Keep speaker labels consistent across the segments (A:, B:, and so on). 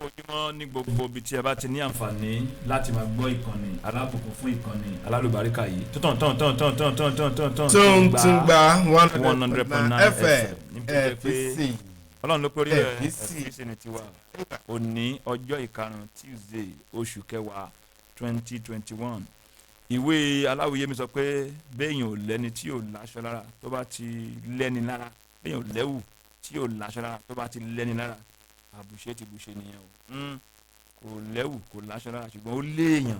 A: Ojúmọ́ ní gbogbo ibi tí ẹ bá ti ní àǹfààní láti máa gbọ́ ìkànnì alábùkún fún ìkànnì alálùbáríkà yìí tó tàn tàn tàn tàn tàn tàn tàn tàn tàn
B: Tún tún gba 100.9 FM.
A: FM.
B: FC.
A: Ọlọ́run ló pé orí ẹ̀.
B: FC.
A: FC ní tiwa. Òní ọjọ́ ìkarùn-ún, Tuesday, oṣù kẹwàá, 2021. Ìwé aláwìyé mi sọ pé béèyàn ò lẹ́ni tí ò láṣọ lára tó bá ti lẹ́ni lára, béèyàn ò lẹ́wù tí ò láṣọ lára tó bá ti lẹ́ni lára, àbùṣe ti bùṣe nìyẹn o. Kò lẹ́wù, kò láṣọ lára, ṣùgbọ́n ó léèyàn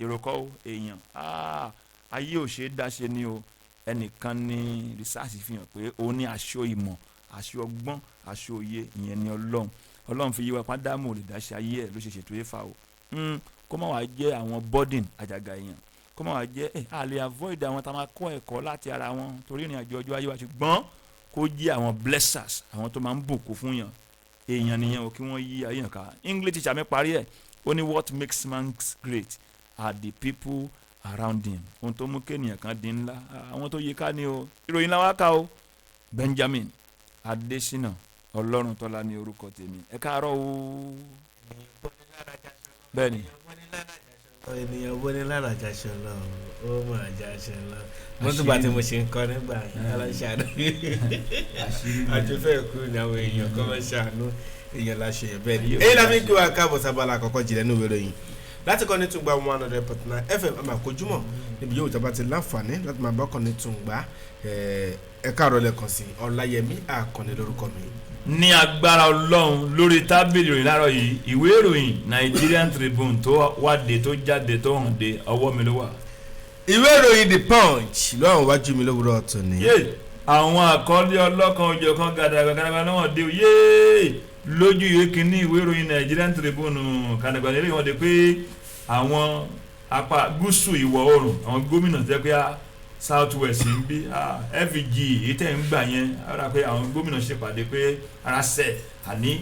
A: èrò kọ́ ó èèyàn. Ah, ayé ò ṣe é dáṣe ni o. Ẹnìkan ní research fi hàn pé òun ní aṣọ ìmọ̀, aṣọ ọgbọ́n, aṣọ òye, ìyẹn ni Ọlọ́run. Ọlọ́run fi yé wa pàdámù ò lè dáṣe ayé ẹ̀ ló ṣe ṣètò éfà o. Kó má wàá jẹ́ àwọn burden, àjàgà èèyàn, kó má wàá jẹ́ ẹ̀ a lè avoid àwọn tá a máa kọ́ ẹ̀kọ́ láti ara wọn torí ìrìn àjò ọjọ́ ayé wa, ṣùgbọ́n kó jẹ́ àwọn blessers, àwọn tó máa ń bùkún fún yàn, èèyàn nìyẹn o, kí wọ́n yí ayé yàn ká. English teacher mi parí ẹ̀, ó ní, "What makes man great are the people around him." Ohun tó mú kéèyàn kan di ńlá, àwọn tó yí ká ni o. Ìròyìn làwọn ká o. Benjamin Adesina Ọlọ́runtọ́lá ní orúkọ tèmi. Ẹ káàárọ̀ o. Bẹ́ẹ̀ni.
C: Ènìyàn bó ní lára jàṣọ lọ, ó mà jàṣọ lọ. Mo tún bá tí mo ṣe ń kọ́ nígbà yẹn, aláṣàánú àti fẹ́ kú ní àwọn èèyàn kọ́ máa ṣàánú èèyàn láṣẹ yẹn bẹ́ẹ̀ ni. Èyí la fi ń kí wa káàbọ̀ sábàlá àkọ́kọ́ jìnlẹ̀ ní ìwé ìròyìn láti kọ́ ní Tùngbà 100.9 FM. Àmà àkójúmọ̀ níbi yóò jábá ti láǹfààní láti máa bá kọ́ ní Tùngbà. Ẹ káàárọ̀ lẹ́ẹ̀kan sí. Ọláyẹmí Àkànní lórúkọ mi.
A: Ní agbára Ọlọ́run, lórí tábìlì ìròyìn láàárọ̀ yìí, ìwé ìròyìn Nigerian Tribune tó wáde, tó jáde, tó hàn dé ọwọ́ mi ló wà.
B: Ìwé ìròyìn The Punch lọ́wọ́n wájú mi lówùrọ̀ tòní.
A: Yé, àwọn àkọlé ọlọ́kan òjọ̀kan gàdàgbà gàdàgbà náà dé o. Yéé, lójú ìwé kínní ìwé ìròyìn Nigerian Tribune, kàdàgbà nílé wọn dé pé àwọn apá gúúsù ìwọ̀ oòrùn, àwọn gómìnà tẹ́ pé South West ń bí FG èyí tẹ̀ ń gbà yẹn ara pé àwọn gómìnà ṣèpàdé pé ara sẹ̀ àní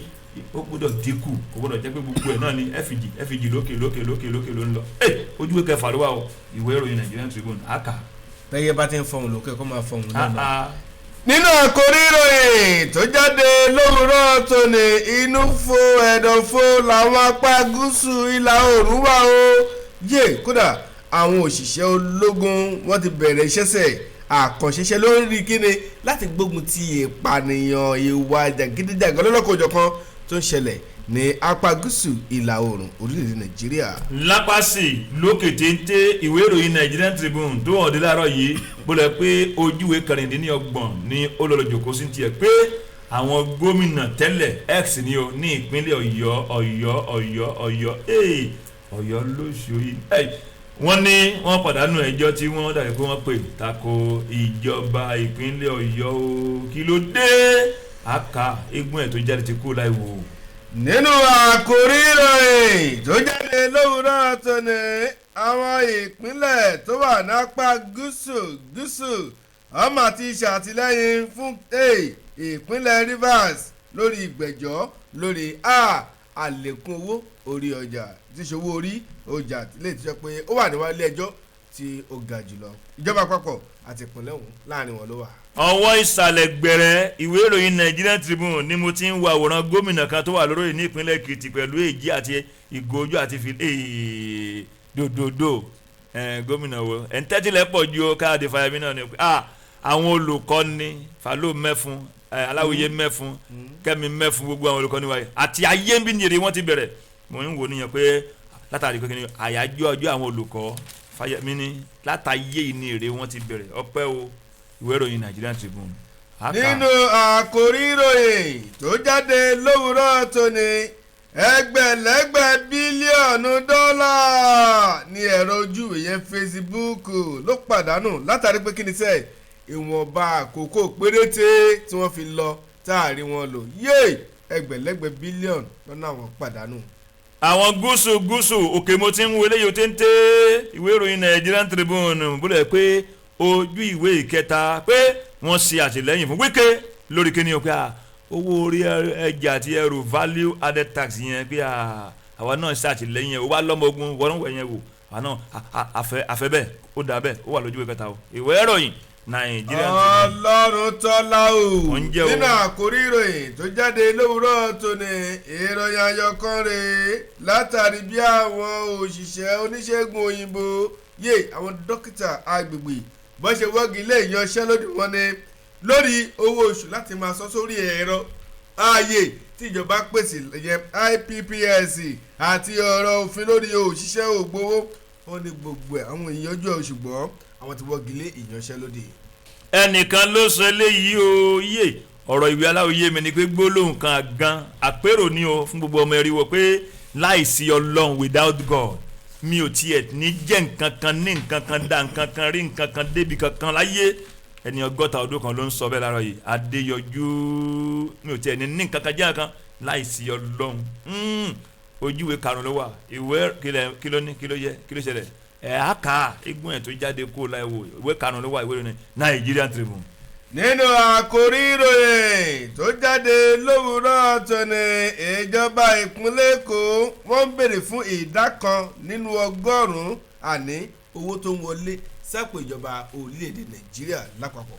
A: ó gbọ́dọ̀ dínkù, kò gbọ́dọ̀ jẹ́ pé gbogbo ẹ̀ náà ni FG FG lókè lókè lókè lókè ló ń lọ. Ojú ìwé kẹfà ló wà o, ìwé ìròyìn Nigerian Tribune àkà.
C: Bẹ́ẹ̀ bá ti ń fọhùn lókè, kó máa fọhùn lọ́nà.
B: Nínú àkórí ìròyìn tó jáde lówùúrọ̀ tóní, inú fo ẹ̀dọ̀ fo làwọn apá gúúsù ìlà oòrùn wà o. Yé, kódà àwọn òṣìṣẹ́ ológun, wọ́n ti bẹ̀rẹ̀ iṣẹ́ sẹ̀ àkànṣeṣẹ́ lórí kíni láti gbógun ti ìpànìyàn, ìwà jàgídíjàgan lọ́lọ́kan-ò-jọ̀kan tó ń ṣẹlẹ̀ ní apá gúúsù ìlà oòrùn orílẹ̀-èdè Nàìjíríà.
A: Lápásì lókè téńté ìwé ìròyìn Nigerian Tribune tó hàn dé láàárọ̀ yìí, bó lẹ pé ojúwe 26 ní ó lọ jòkó sí tiẹ̀ pé àwọn gómìnà tẹ́lẹ̀ x ní o ní ìpínlẹ̀ Ọ̀yọ́, Ọ̀yọ́, Ọ̀yọ́, Ọ̀yọ́, ee, Ọ̀yọ́ lóṣù yìí, wọ́n ní wọ́n pàdánù ẹjọ́ tí wọ́n dàbí pé wọ́n pè tako ìjọba ìpínlẹ̀ Ọ̀yọ́ o. Kí ló dé? Àkà eégún ẹ̀ tó jáde ti kú láì wò.
B: Nínú àkórí ìròyìn tó jáde lówùúrọ̀ tóní, àwọn ìpínlẹ̀ tó wà lápá gúúsù gúúsù ọmọ àti ṣàtìlẹ́yìn fún ìpínlẹ̀ Rivers lórí ìgbẹ́jọ́ lórí àlékún owó orí ọjà tí ṣòwò orí ọjà lè ti sọ pé ó wà níwájú ilé ẹjọ́ tí ó ga jùlọ. Ìjọba àpapọ̀ àti ìpínlẹ̀ ọ̀hún, láàrin wọn ló wà.
A: Ọwọ́ ìsàlẹ̀ gbẹ̀rẹ̀ ìwé ìròyìn Nigerian Tribune ni mo ti ń wo àwòrán gómìnà kan tó wà lórí ní ìpínlẹ̀ Èkìtì pẹ̀lú èjì àti ìgò ojú àti fi dòdòdò. Gómìnà wo ẹ̀ ń tẹ́tílẹ̀ pọ̀ ju o. Káàdì fàyàmì náà ni àwọn olùkọ́ni Fàlọ́ mẹ́fun, Aláwòye mẹ́fun, Kẹ́mi mẹ́fun, gbogbo àwọn olùkọ́ni wáyé àti ayé ń bí ní èrè wọ́n ti bẹ̀rẹ̀. Mo ń wò níyẹn pé látàrí pé kí ni àyájọ́ ọjọ́ àwọn olùkọ́, Fáyẹmí ní látàyé ní èrè wọ́n ti bẹ̀rẹ̀. Ọpẹ́ o, ìwé ìròyìn Nigerian Tribune.
B: Nínú àkòrí ìròyìn tó jáde lówùúrọ̀ tóní, ẹgbẹ̀lẹ́gbẹ̀ bílíọ̀nù dọ́là ní ẹ̀rọ ojúwe yẹn Facebook ló pàdánù látàrí pé kí ni sẹ́ẹ̀ ìwọ̀nba àkókò péréte tí wọ́n fi lọ táàrí wọn lò yéè, ẹgbẹ̀lẹ́gbẹ̀ bílíọ̀nù lọ́nà àwọn pàdánù.
A: Àwọn gúúsù gúúsù òkè mo ti ń wo eléyìí téńté ìwé ìròyìn Nigerian Tribune bólẹ̀ pé ojú ìwé ìkẹta pé wọ́n ṣe àtìlẹ́yìn fún Wike lórí kíni o, pé owó orí ẹja àti ẹrù, value added tax yẹn, pé àwa náà ṣe àtìlẹ́yìn ẹ̀. Ó wá lọ́mọ ogun wọ́n wẹ̀ yẹn wò, àwa náà àfẹ́ bẹ́ẹ̀, ó dà bẹ́ẹ̀, ó wà lójú ìwé kẹta o, ìwé ìròyìn. Nàìjíríà.
B: Ọlọ́run tọ́lá o.
A: Oúnjẹ o.
B: Nínú àkórí ìròyìn tó jáde lówùúrọ̀ tòní, ìròyìn ayọ̀kan rèé látàrí bí àwọn òṣìṣẹ́ oníṣègùn òyìnbó yé àwọn dókítà agbègbè bọ́n ṣe wọ́gi lé ìyanṣẹ́lódì wọn ni lórí owó oṣù láti máa sọ sórí ẹ̀rọ ààyè tí ìjọba pèsè yẹn IPPS àti ọ̀rọ̀ òfin lórí òṣìṣẹ́ ògbówó. Wọn ní gbogbo ẹ̀ àwọn ìyanjú ẹ̀, ṣùgbọ́n àwọn ti wọ́gi lé ìyanṣẹ́lódì.
A: Ẹnìkan ló sọ eléyìí o. Yé ọ̀rọ̀ ìwé aláwòye mi ni pé gbólóhùn kan gan àpérò ni o fún gbogbo ọmọ eriwo pé láìsí Ọlọ́run, without God, mi ò tiẹ̀ ní jẹ́ nǹkan kan, ní nǹkan kan, dá nǹkan kan, rí nǹkan kan, débi kankan láyé. Ẹni 60 ọdún kan ló ń sọ bẹ́ẹ̀ láàárọ̀ yìí, Adéyọjú. Mi ò tiẹ̀ ní ní nǹkan kan, jẹ́ nǹkan láìsí Ọlọ́run. Ojúwe karùn-ún ló wà ìwé. Kí ló ní, kí ló yẹ, kí ló ṣẹlẹ̀? Ẹ̀ á kà á igun ẹ̀ tó jáde kó láì wò. Ìwé karùn-ún ló wà, ìwé ìròyìn Nigerian Tribune.
B: Nínú àkórí ìròyìn tó jáde lówùúrọ̀ tòní, ìjọba ìpínlẹ̀ Èkó wọ́n ń béèrè fún 1% àní owó tó ń wọlé sápò ìjọba orílẹ̀-èdè Nàìjíríà lápapọ̀.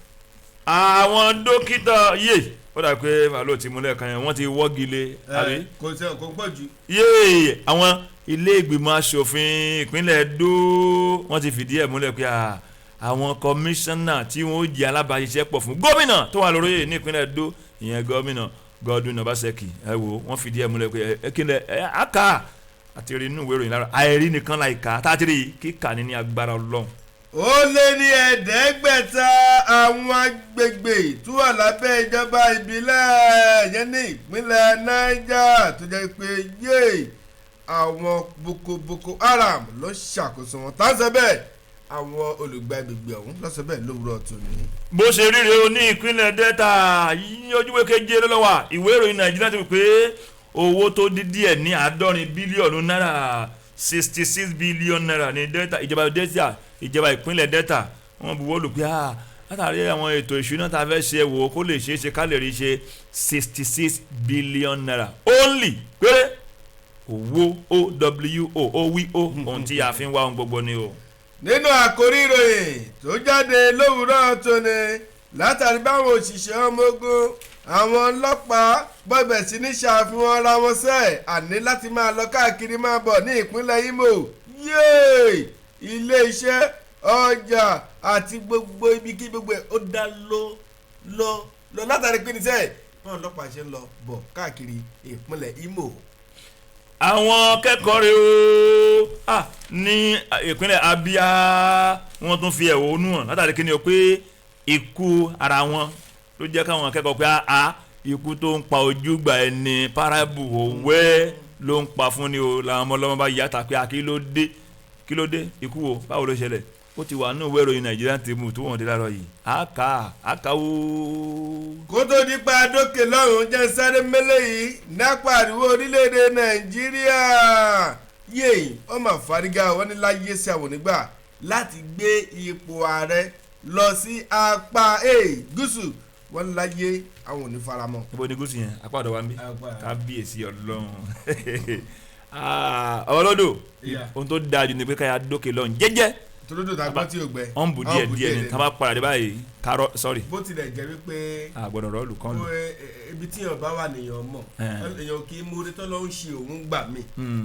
A: Àwọn dókítà yé, ó dà pé màálù ti múlẹ̀ kan yẹn, wọ́n ti wọ́gi lé, àbí?
B: Kò sí ọkọ̀ pọ̀ jù.
A: Yé àwọn ilé ìgbìmọ̀ asòfin ìpínlẹ̀ Ẹdó, wọ́n ti fìdí ẹ̀ múlẹ̀ pé àwọn kọmíṣánná tí wọ́n ó jẹ́ alábàáṣiṣẹ́pọ̀ fún gómìnà tó wà lórí ní ìpínlẹ̀ Ẹdó, ìyẹn gómìnà Godwin Obaseki, ẹ wò, wọ́n fìdí ẹ̀ múlẹ̀ pé ẹ kí ni ẹ á kà àti rí inú ìwé ìròyìn lára àìrí nìkan láì kà tá a ti rí kíkà ní agbára Ọlọ́run.
B: Ó lé ní 500 àwọn agbègbè tó wà lábẹ́ ìjọba ìbílẹ̀ yẹn ní ìpínlẹ̀ Niger tó jẹ́ pé yéè àwọn Boko Boko Haram ló ṣàkóso wọn. Tá a sọ bẹ́ẹ̀, àwọn olùgbé agbègbè ọ̀hún ló sọ bẹ́ẹ̀ lówùúrọ̀ tòní.
A: Bó ṣe ríre o ní ìpínlẹ̀ Delta, ojúwe keje lọ́wọ́ ìwé ìròyìn Nàìjíríà ti wí pé owó tó dín díẹ̀ ní 70 bílíọ̀nù náírà, 66 billion naira ní Delta, ìjọba Delta, ìjọba ìpínlẹ̀ Delta, wọ́n buwọ́ lù pé látàrí àwọn ètò ìṣúná tá a fẹ́ ṣe wò ó kó lè ṣeé ṣe ká lè rí ṣe, 66 billion naira only péré. Owó owo owo ohun tí a fi ń wá ohun gbogbo ni o.
B: Nínú àkórí ìròyìn tó jáde lówùúrọ̀ tóní, látàrí báwọn òṣìṣẹ́ ọmọ ogun, àwọn ọlọ́pàá bọ̀bẹ̀ sí ní ṣàfihàn ara wọn sẹ́ẹ̀ àní láti máa lọ káàkiri máa bọ̀ ní ìpínlẹ̀ Imo, yéè ilé-iṣẹ́, ọjà àti gbogbo ibi kí gbogbo ẹ̀ ó dá lọ lọ lọ látàrí pé ní sẹ́ẹ̀ báwọn ọlọ́pàá ṣe ń lọ bọ̀ káàkiri ìpínlẹ̀ Imo.
A: Àwọn akẹ́kọ̀ọ́ rẹ̀ o ní ìpínlẹ̀ Abia, wọ́n tún fi ẹ̀hónú hàn látàrí kí ni o pé ikú ara wọn ló jẹ́ káwọn akẹ́kọ̀ọ́ pé a ikú tó ń pa ojúgbà ẹni, parabu òwe ló ń pa fún ni o. Làwọn ọmọ ọlọ́mọ bá yàtà pé a kí ló dé, kí ló dé, ikú wo, báwo ló ṣẹlẹ̀? Ó ti wà nínú ìwé ìròyìn Nigerian Tribune tó wọ́n dé láàárọ̀ yìí. Àkà àkà o.
B: Kó tó di pa dókè lọ́rùn, jẹ́ sáré mẹ́lẹ̀ yìí nápá àríwó orílẹ̀-èdè Nàìjíríà yéè wọ́n máa fárígá, wọn ní láyé sí àwọn onígbà láti gbé ipò ààrẹ lọ sí apá gúúsù. Wọn ní láyé àwọn ò ní faramọ́.
A: Ibo ni gúúsù yẹn? Apá ọ̀dọ̀ wa ń bí. Kábíyèsí Ọlọ́run ọlọ́dọ̀. Ohun tó dáa jù ni pé káyà dókè lọ́run jẹ́jẹ́.
B: Tòlódò tá a gbọ́ tí o gbẹ.
A: Ọ̀n bù díẹ̀ díẹ̀ ni tá a bá padà dé báyìí kárọ̀ sọ́ọ̀rì.
B: Bó tilẹ̀ jẹ́ wípé
A: a gbọ́dọ̀ rọ́ọ̀lù kan lù.
B: Ibi tí èèyàn bá wà nìyàn mọ̀. Èèyàn kì í múre tó lọ́ ń ṣe òun gbà mí.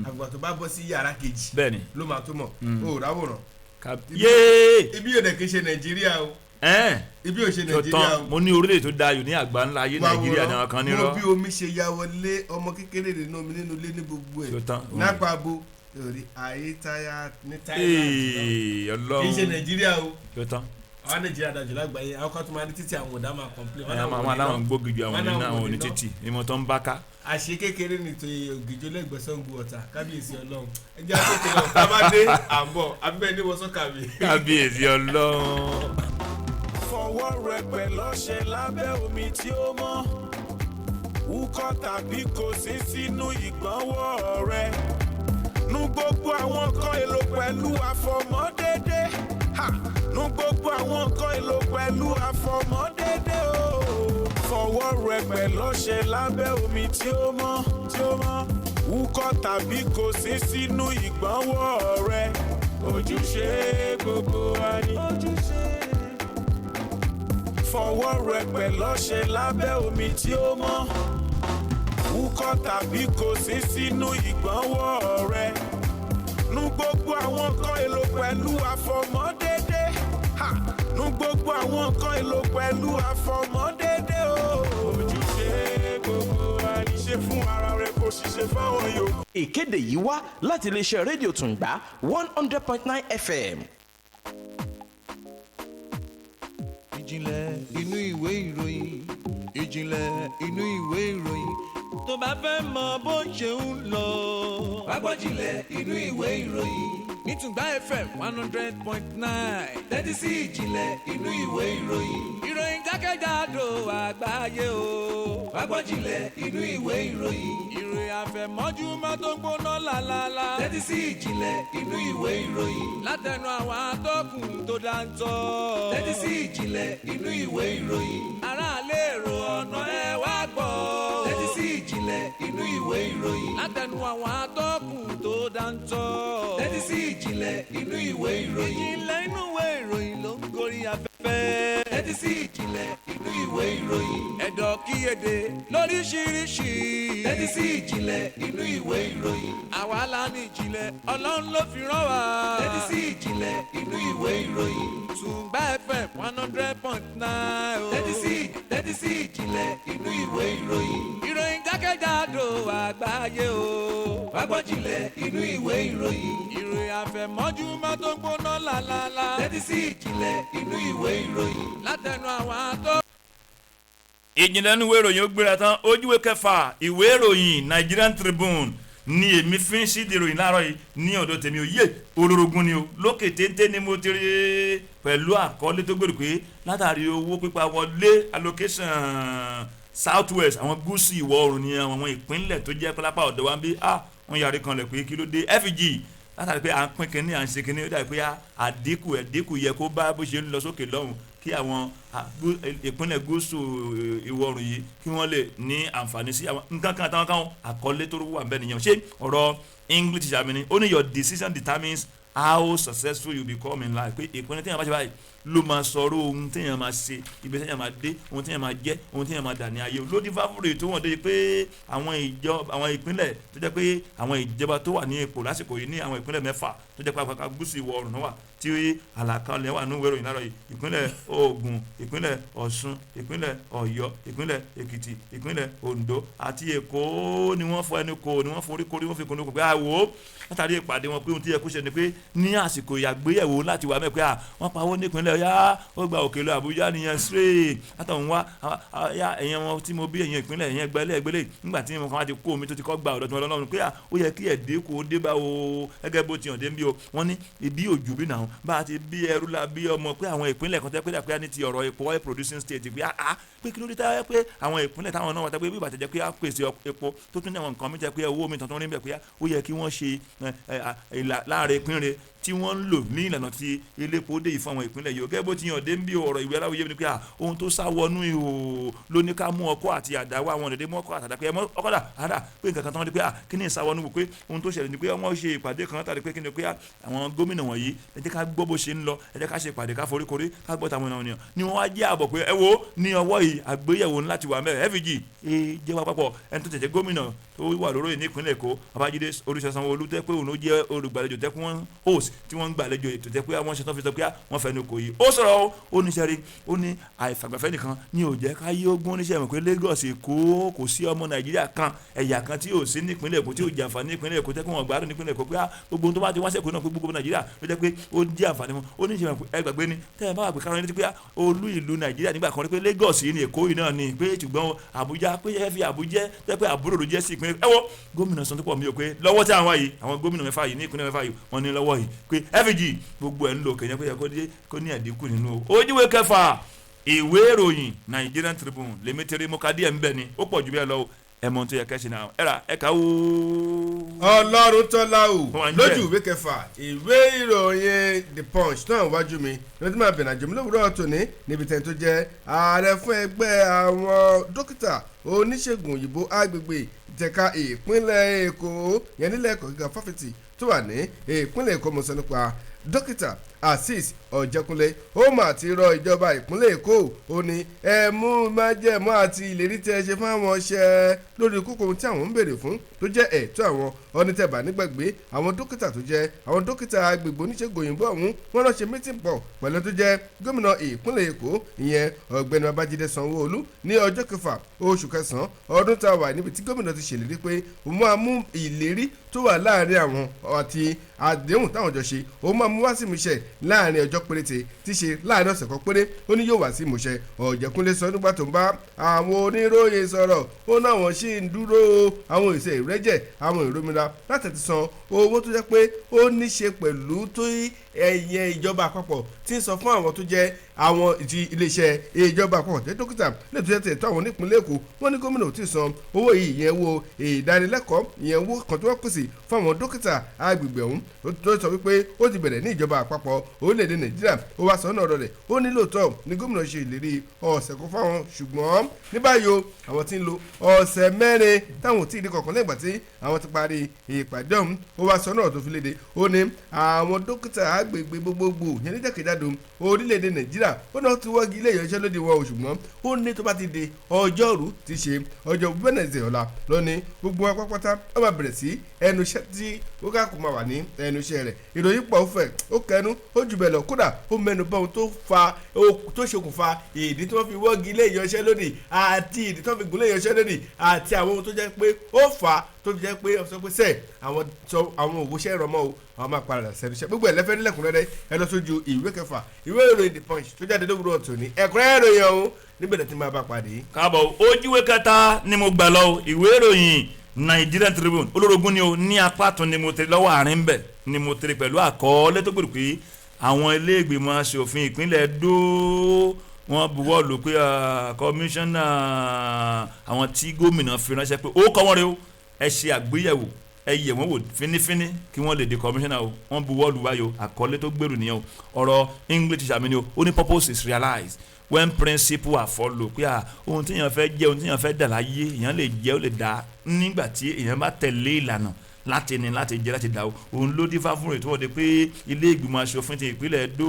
B: Àgbà tó bá bọ́ sí yàrá kejì ló máa tó mọ̀ o ráwòrán.
A: Yéé.
B: Ibi yóò dẹ̀ kí n ṣe Nàìjíríà o. Ibi ò ṣe Nàìjíríà o.
A: Mo ní orílẹ̀ tó dáa jù ní àgbà ńlá ayé, Nàìjíríà náà kan nírọ́.
B: Mo bí omi ṣe ya wọlé ọmọ kékeré nínú omi nínú ilé ní gbogbo ẹ̀ nápa bo torí ayétáyà ní Thailand, kì í ṣe Nàìjíríà o.
A: Yóò tán.
C: Àwọn Nàìjíríà dájú lágbàáyé, àwọn kan tó máa ní títí, àwọn ọ̀dà máa complain.
A: Àwọn aláwọn gbógi ju àwọn nínú àwọn òní títì ìmọ̀ tó ń bá ká.
C: Àṣé kékeré ní tó ògìjọ lẹ́gbẹ̀ẹ́ Ṣàngó Ọ̀tà. Kábíyèsí Ọlọ́run, ẹ jẹ́ àtúntò lọ tá a bá dé à ń bọ̀ abẹ́ ní wọ́sọ́kà mi.
A: Kábíyèsí Ọlọ́run.
D: Fọwọ́ rẹ pẹ̀lú ọṣẹ lábẹ́ omi tí ó mọ́, wúkọ́ tàbí kò sí sínú ìgbọ̀nwọ́ rẹ, nu gbogbo àwọn nǹkan èlò pẹ̀lú àfọmọ́dédé. Nu gbogbo àwọn nǹkan èlò pẹ̀lú àfọmọ́dédé o. Fọwọ́ rẹ pẹ̀lú ọṣẹ lábẹ́ omi tí ó mọ́ tí ó mọ́, wúkọ́ tàbí kò sí sínú ìgbọ̀nwọ́ rẹ. Ojúṣe gbogbo wa ni. Ojúṣe. Fọwọ́ rẹ pẹ̀lọ́ṣẹ lábẹ́ omi tí ó mọ́. Wúkọ́ tàbí kò sí sínú ìgbọ̀nwọ́ rẹ. Nu gbogbo àwọn nǹkan èlò pẹ̀lú àfọ̀mọ́ dédé. Ha! Nu gbogbo àwọn nǹkan èlò pẹ̀lú àfọ̀mọ́ dédé o. Ojúṣe gbogbo wa ní ṣe fún ara rẹ kò ṣiṣẹ́ fáwọn yòókù.
E: Ìkéde yìí wá láti iléeṣẹ́ rédíò Tùǹgbá 100.9 FM.
F: Ìjìnlẹ̀ inú ìwé ìròyìn, ìjìnlẹ̀ inú ìwé ìròyìn. Tó bá fẹ́ mọ bó ṣe ń lọ.
G: Wá gbọ́ jìnlẹ̀ inú ìwé ìròyìn.
F: Ní Tùǹgbá FM 100.9.
G: Tẹ́tí sí ìjìnlẹ̀ inú ìwé ìròyìn.
F: Ìròyìn jákèjádò àgbáyé o.
G: Wá gbọ́ jìnlẹ̀ inú ìwé ìròyìn.
F: Ìròyìn àfẹ̀mọ́júmọ́ tó ń gbóná lálálá.
G: Tẹ́tí sí ìjìnlẹ̀ inú ìwé ìròyìn.
F: Látẹnu àwọn atọ́kùn tó dáńtọ́.
G: Tẹ́tí sí ìjìnlẹ̀ inú ìwé ìròyìn.
F: Aráàlú, èrò ọ̀nà, ẹ wá gbọ́.
G: Tẹ́tí sí ìjìnlẹ̀ inú ìwé ìròyìn.
F: Látẹnu àwọn atọ́kùn tó dáńtọ́.
G: Tẹ́tí sí ìjìnlẹ̀ inú ìwé ìròyìn.
F: Ìjìnlẹ̀ inú ìwé ìròyìn ló ń gorí afẹ́fẹ́.
G: Tẹ́tí sí ìjìnlẹ̀ inú ìwé ìròyìn.
F: Ẹ̀dọ̀ kíyèdè lóríṣiríṣi.
G: Tẹ́tí sí ìjìnlẹ̀ inú ìwé ìròyìn.
F: Àwa la ní ìjìnlẹ̀, Ọlọ́run ló fi rán wa.
G: Tẹ́tí sí ìjìnlẹ̀ inú ìwé ìròyìn.
F: Tùǹgbà FM 100.9 o.
G: Tẹ́tí sí ìjìnlẹ̀ inú ìwé ìròyìn.
F: Ìròyìn jákèjádò àgbáyé o.
G: Wá gbọ́ jìnlẹ̀ inú ìwé ìròyìn.
F: Ìròyìn àfẹ̀mọ́júmọ́ tó ń gbóná lálálá.
G: Tẹ́tí sí ìjìnlẹ̀ inú ìwé ìròyìn.
F: Látẹnu àwọn atọ́.
A: Ìjìnlẹ̀ nínú ìwé ìròyìn ó gbéra tán. Ojúwe kẹfà ìwé ìròyìn Nigerian Tribune ni èmi fi ń ṣíde ìròyìn láàárọ̀ yìí ní ọ̀dọ̀ tèmi. Ò yé olórogún ni o, lókè téńté ni mo ti rí pẹ̀lú àkọlé tó gbèrò pé látàrí owó pípa wọlé, allocation South West, àwọn gúúsù ìwọ̀ oòrùn ni àwọn ìpínlẹ̀ tó jẹ́ pálápá ọ̀dọ̀ wa ń bí. Ah, wọ́n yàrá kan lẹ̀ pé kí ló dé FG látàrí pé à ń pín kínní, à ń ṣe kínní, ó dàbí pé àdínkù ẹ̀dínkù yẹ kó bá bó ṣe ń lọ sókè lọ́hùn, kí àwọn ìpínlẹ̀ gúúsù ìwọ̀ oòrùn yìí kí wọ́n lè ní àǹfààní sí àwọn nǹkan kan àtàwọn kan. Àkọlé tó wà bẹ́ẹ̀ nìyẹn. Ṣé ọ̀rọ̀ English àmì ni ó ní, "Your decision determines how successful you become in life," pé ìpinnu téèyàn bá ṣe báyìí ló máa sọ̀rọ̀ ohun téèyàn máa ṣe, ibi téèyàn máa dé, ohun téèyàn máa jẹ́, ohun téèyàn máa dà ní ayé. Lódì fáfúrè tó wọ́n dé pé àwọn ìjọ, àwọn ìpínlẹ̀ tó jẹ́ pé àwọn ìjọba tó wà ní ipò lásìkò yìí ní àwọn ìpínlẹ̀ mẹ́fà tó jẹ́ pé apá gúúsù ìwọ̀ oòrùn náà wà tí àlàkalẹ̀ wà nínú ìwé ìròyìn láàárọ̀ yìí: ìpínlẹ̀ Ògùn, ìpínlẹ̀ Ọ̀ṣun, ìpínlẹ̀ Ọ̀yọ́, ìpínlẹ̀ Èkìtì, ìpínlẹ̀ Oǹdó àti Èkó ni wọ́n fọ ẹnu kò ní wọ́n forí korí, wọ́n fi kùnú kò pé àwò látàrí ìpàdé wọn pé ohun tí yẹ kó ṣe ni pé ní àsìkò ìyàgbéyẹ̀wò láti wà mẹ́ pé wọ́n pawó nípínlẹ̀ ọ̀yá, ó gba òkè lọ Àbújá nìyẹn straight látọ̀hún wá yá. Ẹ̀yẹn wọn tí mo bí ẹ̀yẹn ìpínlẹ̀ ẹ̀yẹn gbẹ́lẹ̀ gbẹ́lẹ̀ nígbà tí mo kàn wá ti kó omi tó ti kọ́ gba ọ̀dọ̀ tí wọ́n lọ́nà pé ó yẹ kí ẹ̀dínkù ó dé bá o gẹ́gẹ́ bó ti hàn dé ń bí o. Wọ́n ní ibi òjò bí náà bá a ti bí ẹrú la bí ọmọ, pé àwọn ìpínlẹ̀ kan tẹ́ pé dàpẹ́ ní ti ọ̀rọ̀ epo, oil producing state, pé pé kí ló dé táyà pé àwọn ìpínlẹ̀ táwọn náà wà tẹ́ pé bí ìbàtẹ́ jẹ́ pé á pèsè epo tó tún ní àwọn nǹkan mi jẹ́ pé owó mi tuntun rí bẹ́ẹ̀, pé ó yẹ kí wọ́n ṣe láàrin ìpínlẹ̀ tí wọ́n ń lò ní ìlànà tí elépo dé yìí fún àwọn ìpínlẹ̀ yìí. Gẹ́gẹ́ bó ti yàn dé ń bí ọ̀rọ̀ ìwé aláwòye ni pé ohun tó sá wọnú ihò ló ní ká mú ọkọ́ àti àdá wá. Àwọn ọ̀dẹ̀dẹ̀ mú ọkọ́ àtàdá pé ọkọ́ dà àdá pé nǹkan kan tán wọ́n di pé kí ni ìsáwọnú wò, pé ohun tó ṣẹlẹ̀ ni pé wọ́n ṣe ìpàdé kan tàbí pé kí ni pé àwọn gómìnà wọ̀nyí, ẹ jẹ́ ká gbọ́ bó ṣe ń lọ, ẹ jẹ́ ká ṣe ìpàdé, ká foríkorí, ká gbọ́ tàwọn ènìyàn ni wọ́n wá jẹ́ àbọ̀ pé ẹ wo ní ọwọ́ yìí àgbéyẹ̀wò ńlá ti wà mẹ́rẹ̀. FG ẹ jẹ́ wá papọ̀. Ẹni tó tẹ̀jẹ̀ gómìnà tó wà lóróyè ní ìpínlẹ̀ Èkó, Babájídé Olúṣọlá Sanwó-Olú, tẹ́ pé òun ló jẹ́ olùgbàlejò, tẹ́ pé wọ́n host tí wọ́n ń gbàlejò ètò, tẹ́ pé wọ́n ṣe tán fi sọ pé wọ́n fẹnu kò yìí. Ó sọ̀rọ̀, ó ní sẹ́rí, ó ní àìfàgbàfẹ́ nìkan ní ò jẹ́ ká yí ogún oníṣẹ́ mọ̀ pé Lagos, Èkó, kò sí ọmọ Nàìjíríà kan, ẹ̀yà kan tí ò sí nípínlẹ̀ Èkó tí ò jàǹfààní nípínlẹ̀ Èkó, tẹ́ kí wọ́n gbádùn nípínlẹ̀ Èkó, pé gbogbo tó bá ti wá sẹ́kọ̀ọ́ náà, pé gbogbo Nàìjíríà ló jẹ́ pé ó jẹ́ àǹfààní wọn. Ó ní ìṣe ẹ gbàgbé ni tẹ́ ẹ bá wà pé kárọ̀ ní pé olú ìlú Nàìjíríà nígbà kan rí pé Lagos yìí ni, Èkó yìí náà ni, pé ṣùgbọ́n Àbújá, pé ẹ fi Àbújá tẹ́ pé àbúrò ló jẹ́ sí ìpínlẹ̀. Ẹ wo gómìnà sọ tó pọ̀ mí o pé lọ́wọ́ tí àwọn yìí, àwọn gómìnà mẹ́fà yìí ní ìpínlẹ̀ mẹ́fà yìí, wọ́n ní lọ́wọ́ yìí pé FG gbogbo ẹ̀ ń lò kẹ́yìn pé kó ní àdínkù nínú o. Ojúwe kẹfà ìwé ìròyìn Nigerian Tribune lèmi tẹ́lẹ̀ mọ́ ká díẹ̀ ń bẹ̀ ni, ó pọ̀ jù bẹ́ẹ̀ lọ. Ẹ mọ ohun tó yẹ kẹ́ ṣe náà, ẹ rà ẹ kà ó.
B: Ọlọ́run tọ́lá o.
A: Wọ́n máa ń jẹ́.
B: Lójú ìwé kẹfà ìwé ìròyìn The Punch náà wájú mi lójú máa bẹ̀rẹ̀ àjọmí lówùúrọ̀ tòní, níbi tẹ́ni tó jẹ́ ààrẹ fún ẹgbẹ́ àwọn dókítà. oníṣègùn òyìnbó agbègbè ìtẹ̀ka ìpínlẹ̀ Èkó yẹn nílẹ̀ ẹ̀kọ́ gíga fáfitì tó wà ní ìpínlẹ̀ Èkó. Mo sọ nípa dókítà Azeez Ọ̀jẹ̀kúnlé, ó mà ti rọ ìjọba ìpínlẹ̀ Èkó. Ó ní ẹ mú májẹ̀mú àti ìlérí tí ẹ ṣe fún àwọn ọṣẹ lórí kókó ohun tí àwọn ń béèrè fún tó jẹ́ ẹ̀tọ́ àwọn onítẹ̀bà nígbàgbé. Àwọn dókítà tó jẹ́ àwọn dókítà agbègbè oníṣègùn òyìnbó ọ̀hún, wọ́n lọ ṣe mítìn pọ̀ pẹ̀lú tó jẹ́ gómìnà ìpínlẹ̀ Èkó, ìyẹn ọ̀gbẹ́ni Babájídé Sanwó-Olú, ní ọjọ́ kẹfà oṣù kẹsàn-án ọdún tá a wà, níbi tí gómìnà ti ṣèlérí pé òun máa mú ìlérí tó wà láàrin àwọn àti àdéhùn táwọn jọ ṣe, òun máa mú wá sí ìmúṣẹ láàrin ọjọ́ péréte, tí ṣe láàrin ọ̀sẹ̀ kan péré, ó ní yóò wá sí ìmúṣẹ. Ọ̀jẹ̀kúnlé sọ nígbà tó ń bá àwọn oníròyìn sọ̀rọ̀, ó náwọn ṣì ń dúró àwọn ìṣe ìrẹ́jẹ̀ àwọn ìrómìnira láti ti san owó tó jẹ́ pé ó ní ṣe pẹ̀lú tó ẹ̀yẹ ìjọba àpapọ̀ tí ń sọ fún àwọn tó jẹ́ àwọn ti iléeṣẹ́ ìjọba àpapọ̀ jẹ́ dókítà lè tó jẹ́ tẹ̀ tó àwọn nípìnlẹ̀ Èkó. Wọ́n ní gómìnà ò tí ì san owó yìí, ìyẹn wo ìdánilẹ́kọ̀ọ́, ìyẹn owó kan tó wọ́n pèsè fún àwọn dókítà agbègbè ọ̀hún tó sọ wípé ó ti bẹ̀rẹ̀ ní ìjọba àpapọ̀ orílẹ̀-èdè Nàìjíríà. Ó wá sọ ọ́nà ọ̀rọ̀ rẹ̀, ó ní lóòótọ́ ní gómìnà ṣe ìlérí ọ̀sẹ̀ kan fáwọn, ṣùgbọ́n ní báyìí o, àwọn tí ń lo ọ̀sẹ̀ 4 táwọn ò tí ì rí kankan lẹ́yìn ìgbà tí àwọn ti parí ìpàdé ọ̀hún. Ó wá sọ ọ́nà tó fi léde, ó ní àwọn dókítà agbègbè gbogbogbò yẹn ní jákèjádò orílẹ̀-èdè Nàìjíríà, ó náà ti wọ́gi ilé ìyanṣẹ́lódì wọn, ṣùgbọ́n ó ní tó bá ti di ọjọ́rú, ti ṣe ọjọ́ Wednesday ọ̀la lónìí, gbogbo wọn pátápátá ó máa bẹ̀rẹ̀ sí ẹnu iṣẹ́ tí ó kàkó máa wà ní ẹnu iṣẹ́ rẹ̀. Ìròyìn pọ̀, ó fẹ̀, ó kẹnu, ó jù bẹ́ẹ̀ lọ. Kódà ó mẹ́nu bà ohun tó fa tó ṣokùnfà ìdí tí wọ́n fi wọ́gi ilé ìyanṣẹ́lódì àti ìdí tí wọ́n fi gúnlé ìyanṣẹ́lódì àti àwọn ohun tó jẹ́ pé ó fà á tó fi jẹ́ pé ó sọ pé sẹ́ àwọn sọ àwọn òwòṣẹ́ ìrọmọ́ o, àwọn máa padà sẹ́nu iṣẹ́. Gbogbo ẹ̀ lẹ́fẹ̀ẹ́ nílẹ̀kùnrẹ́rẹ́, ẹ lọ sójú ìwé kẹfà ìwé ìròyìn The Punch tó jáde lówùúrọ̀ tòní. Ẹ̀kúnrẹ́rẹ́ ìròyìn ọ̀hún níbẹ̀ lẹ́tí máa bá pàdé.
A: Káàbọ̀, ojúwe kẹta ni mo gbà lọ, ìwé ìròyìn Nigerian Tribune, olórogún ni o, ní apá tún ni mo tẹ̀lé lọ́wọ́ àárín bẹ̀ ni mo tẹ̀lé pẹ̀lú àkọọ́lẹ̀ tó gbèrú pé àwọn ilé ìgbìmọ̀ aṣòfin ìpínlẹ̀ Ẹdó, wọ́n buwọ́ lù pé kọmíṣánná àwọn tí gómìnà fi ránṣẹ́ pé ó kọ́ wọ́n rẹ o, ẹ ṣe àgbéyẹ̀wò, ẹ yẹ̀ wọ́n wò fínífíní kí wọ́n lè di kọmíṣánná o. Wọ́n buwọ́ lù wáyò, àkọlé tó gbèrú nìyẹn o. Ọ̀rọ̀ English teacher mi ni o, ó ní purpose is realized when principle are followed, pé à ohun tí èèyàn fẹ́ jẹ́, ohun tí èèyàn fẹ́ dà láyé, èèyàn lè jẹ́, ó lè dà nígbà tí èèyàn bá tẹ̀lé ìlànà láti ní láti jẹ láti dà o. Òun ló dífá fún rẹ̀ tó wọ́n di pé ilé ìgbìmọ̀ asòfin ti ìpínlẹ̀ Ẹdó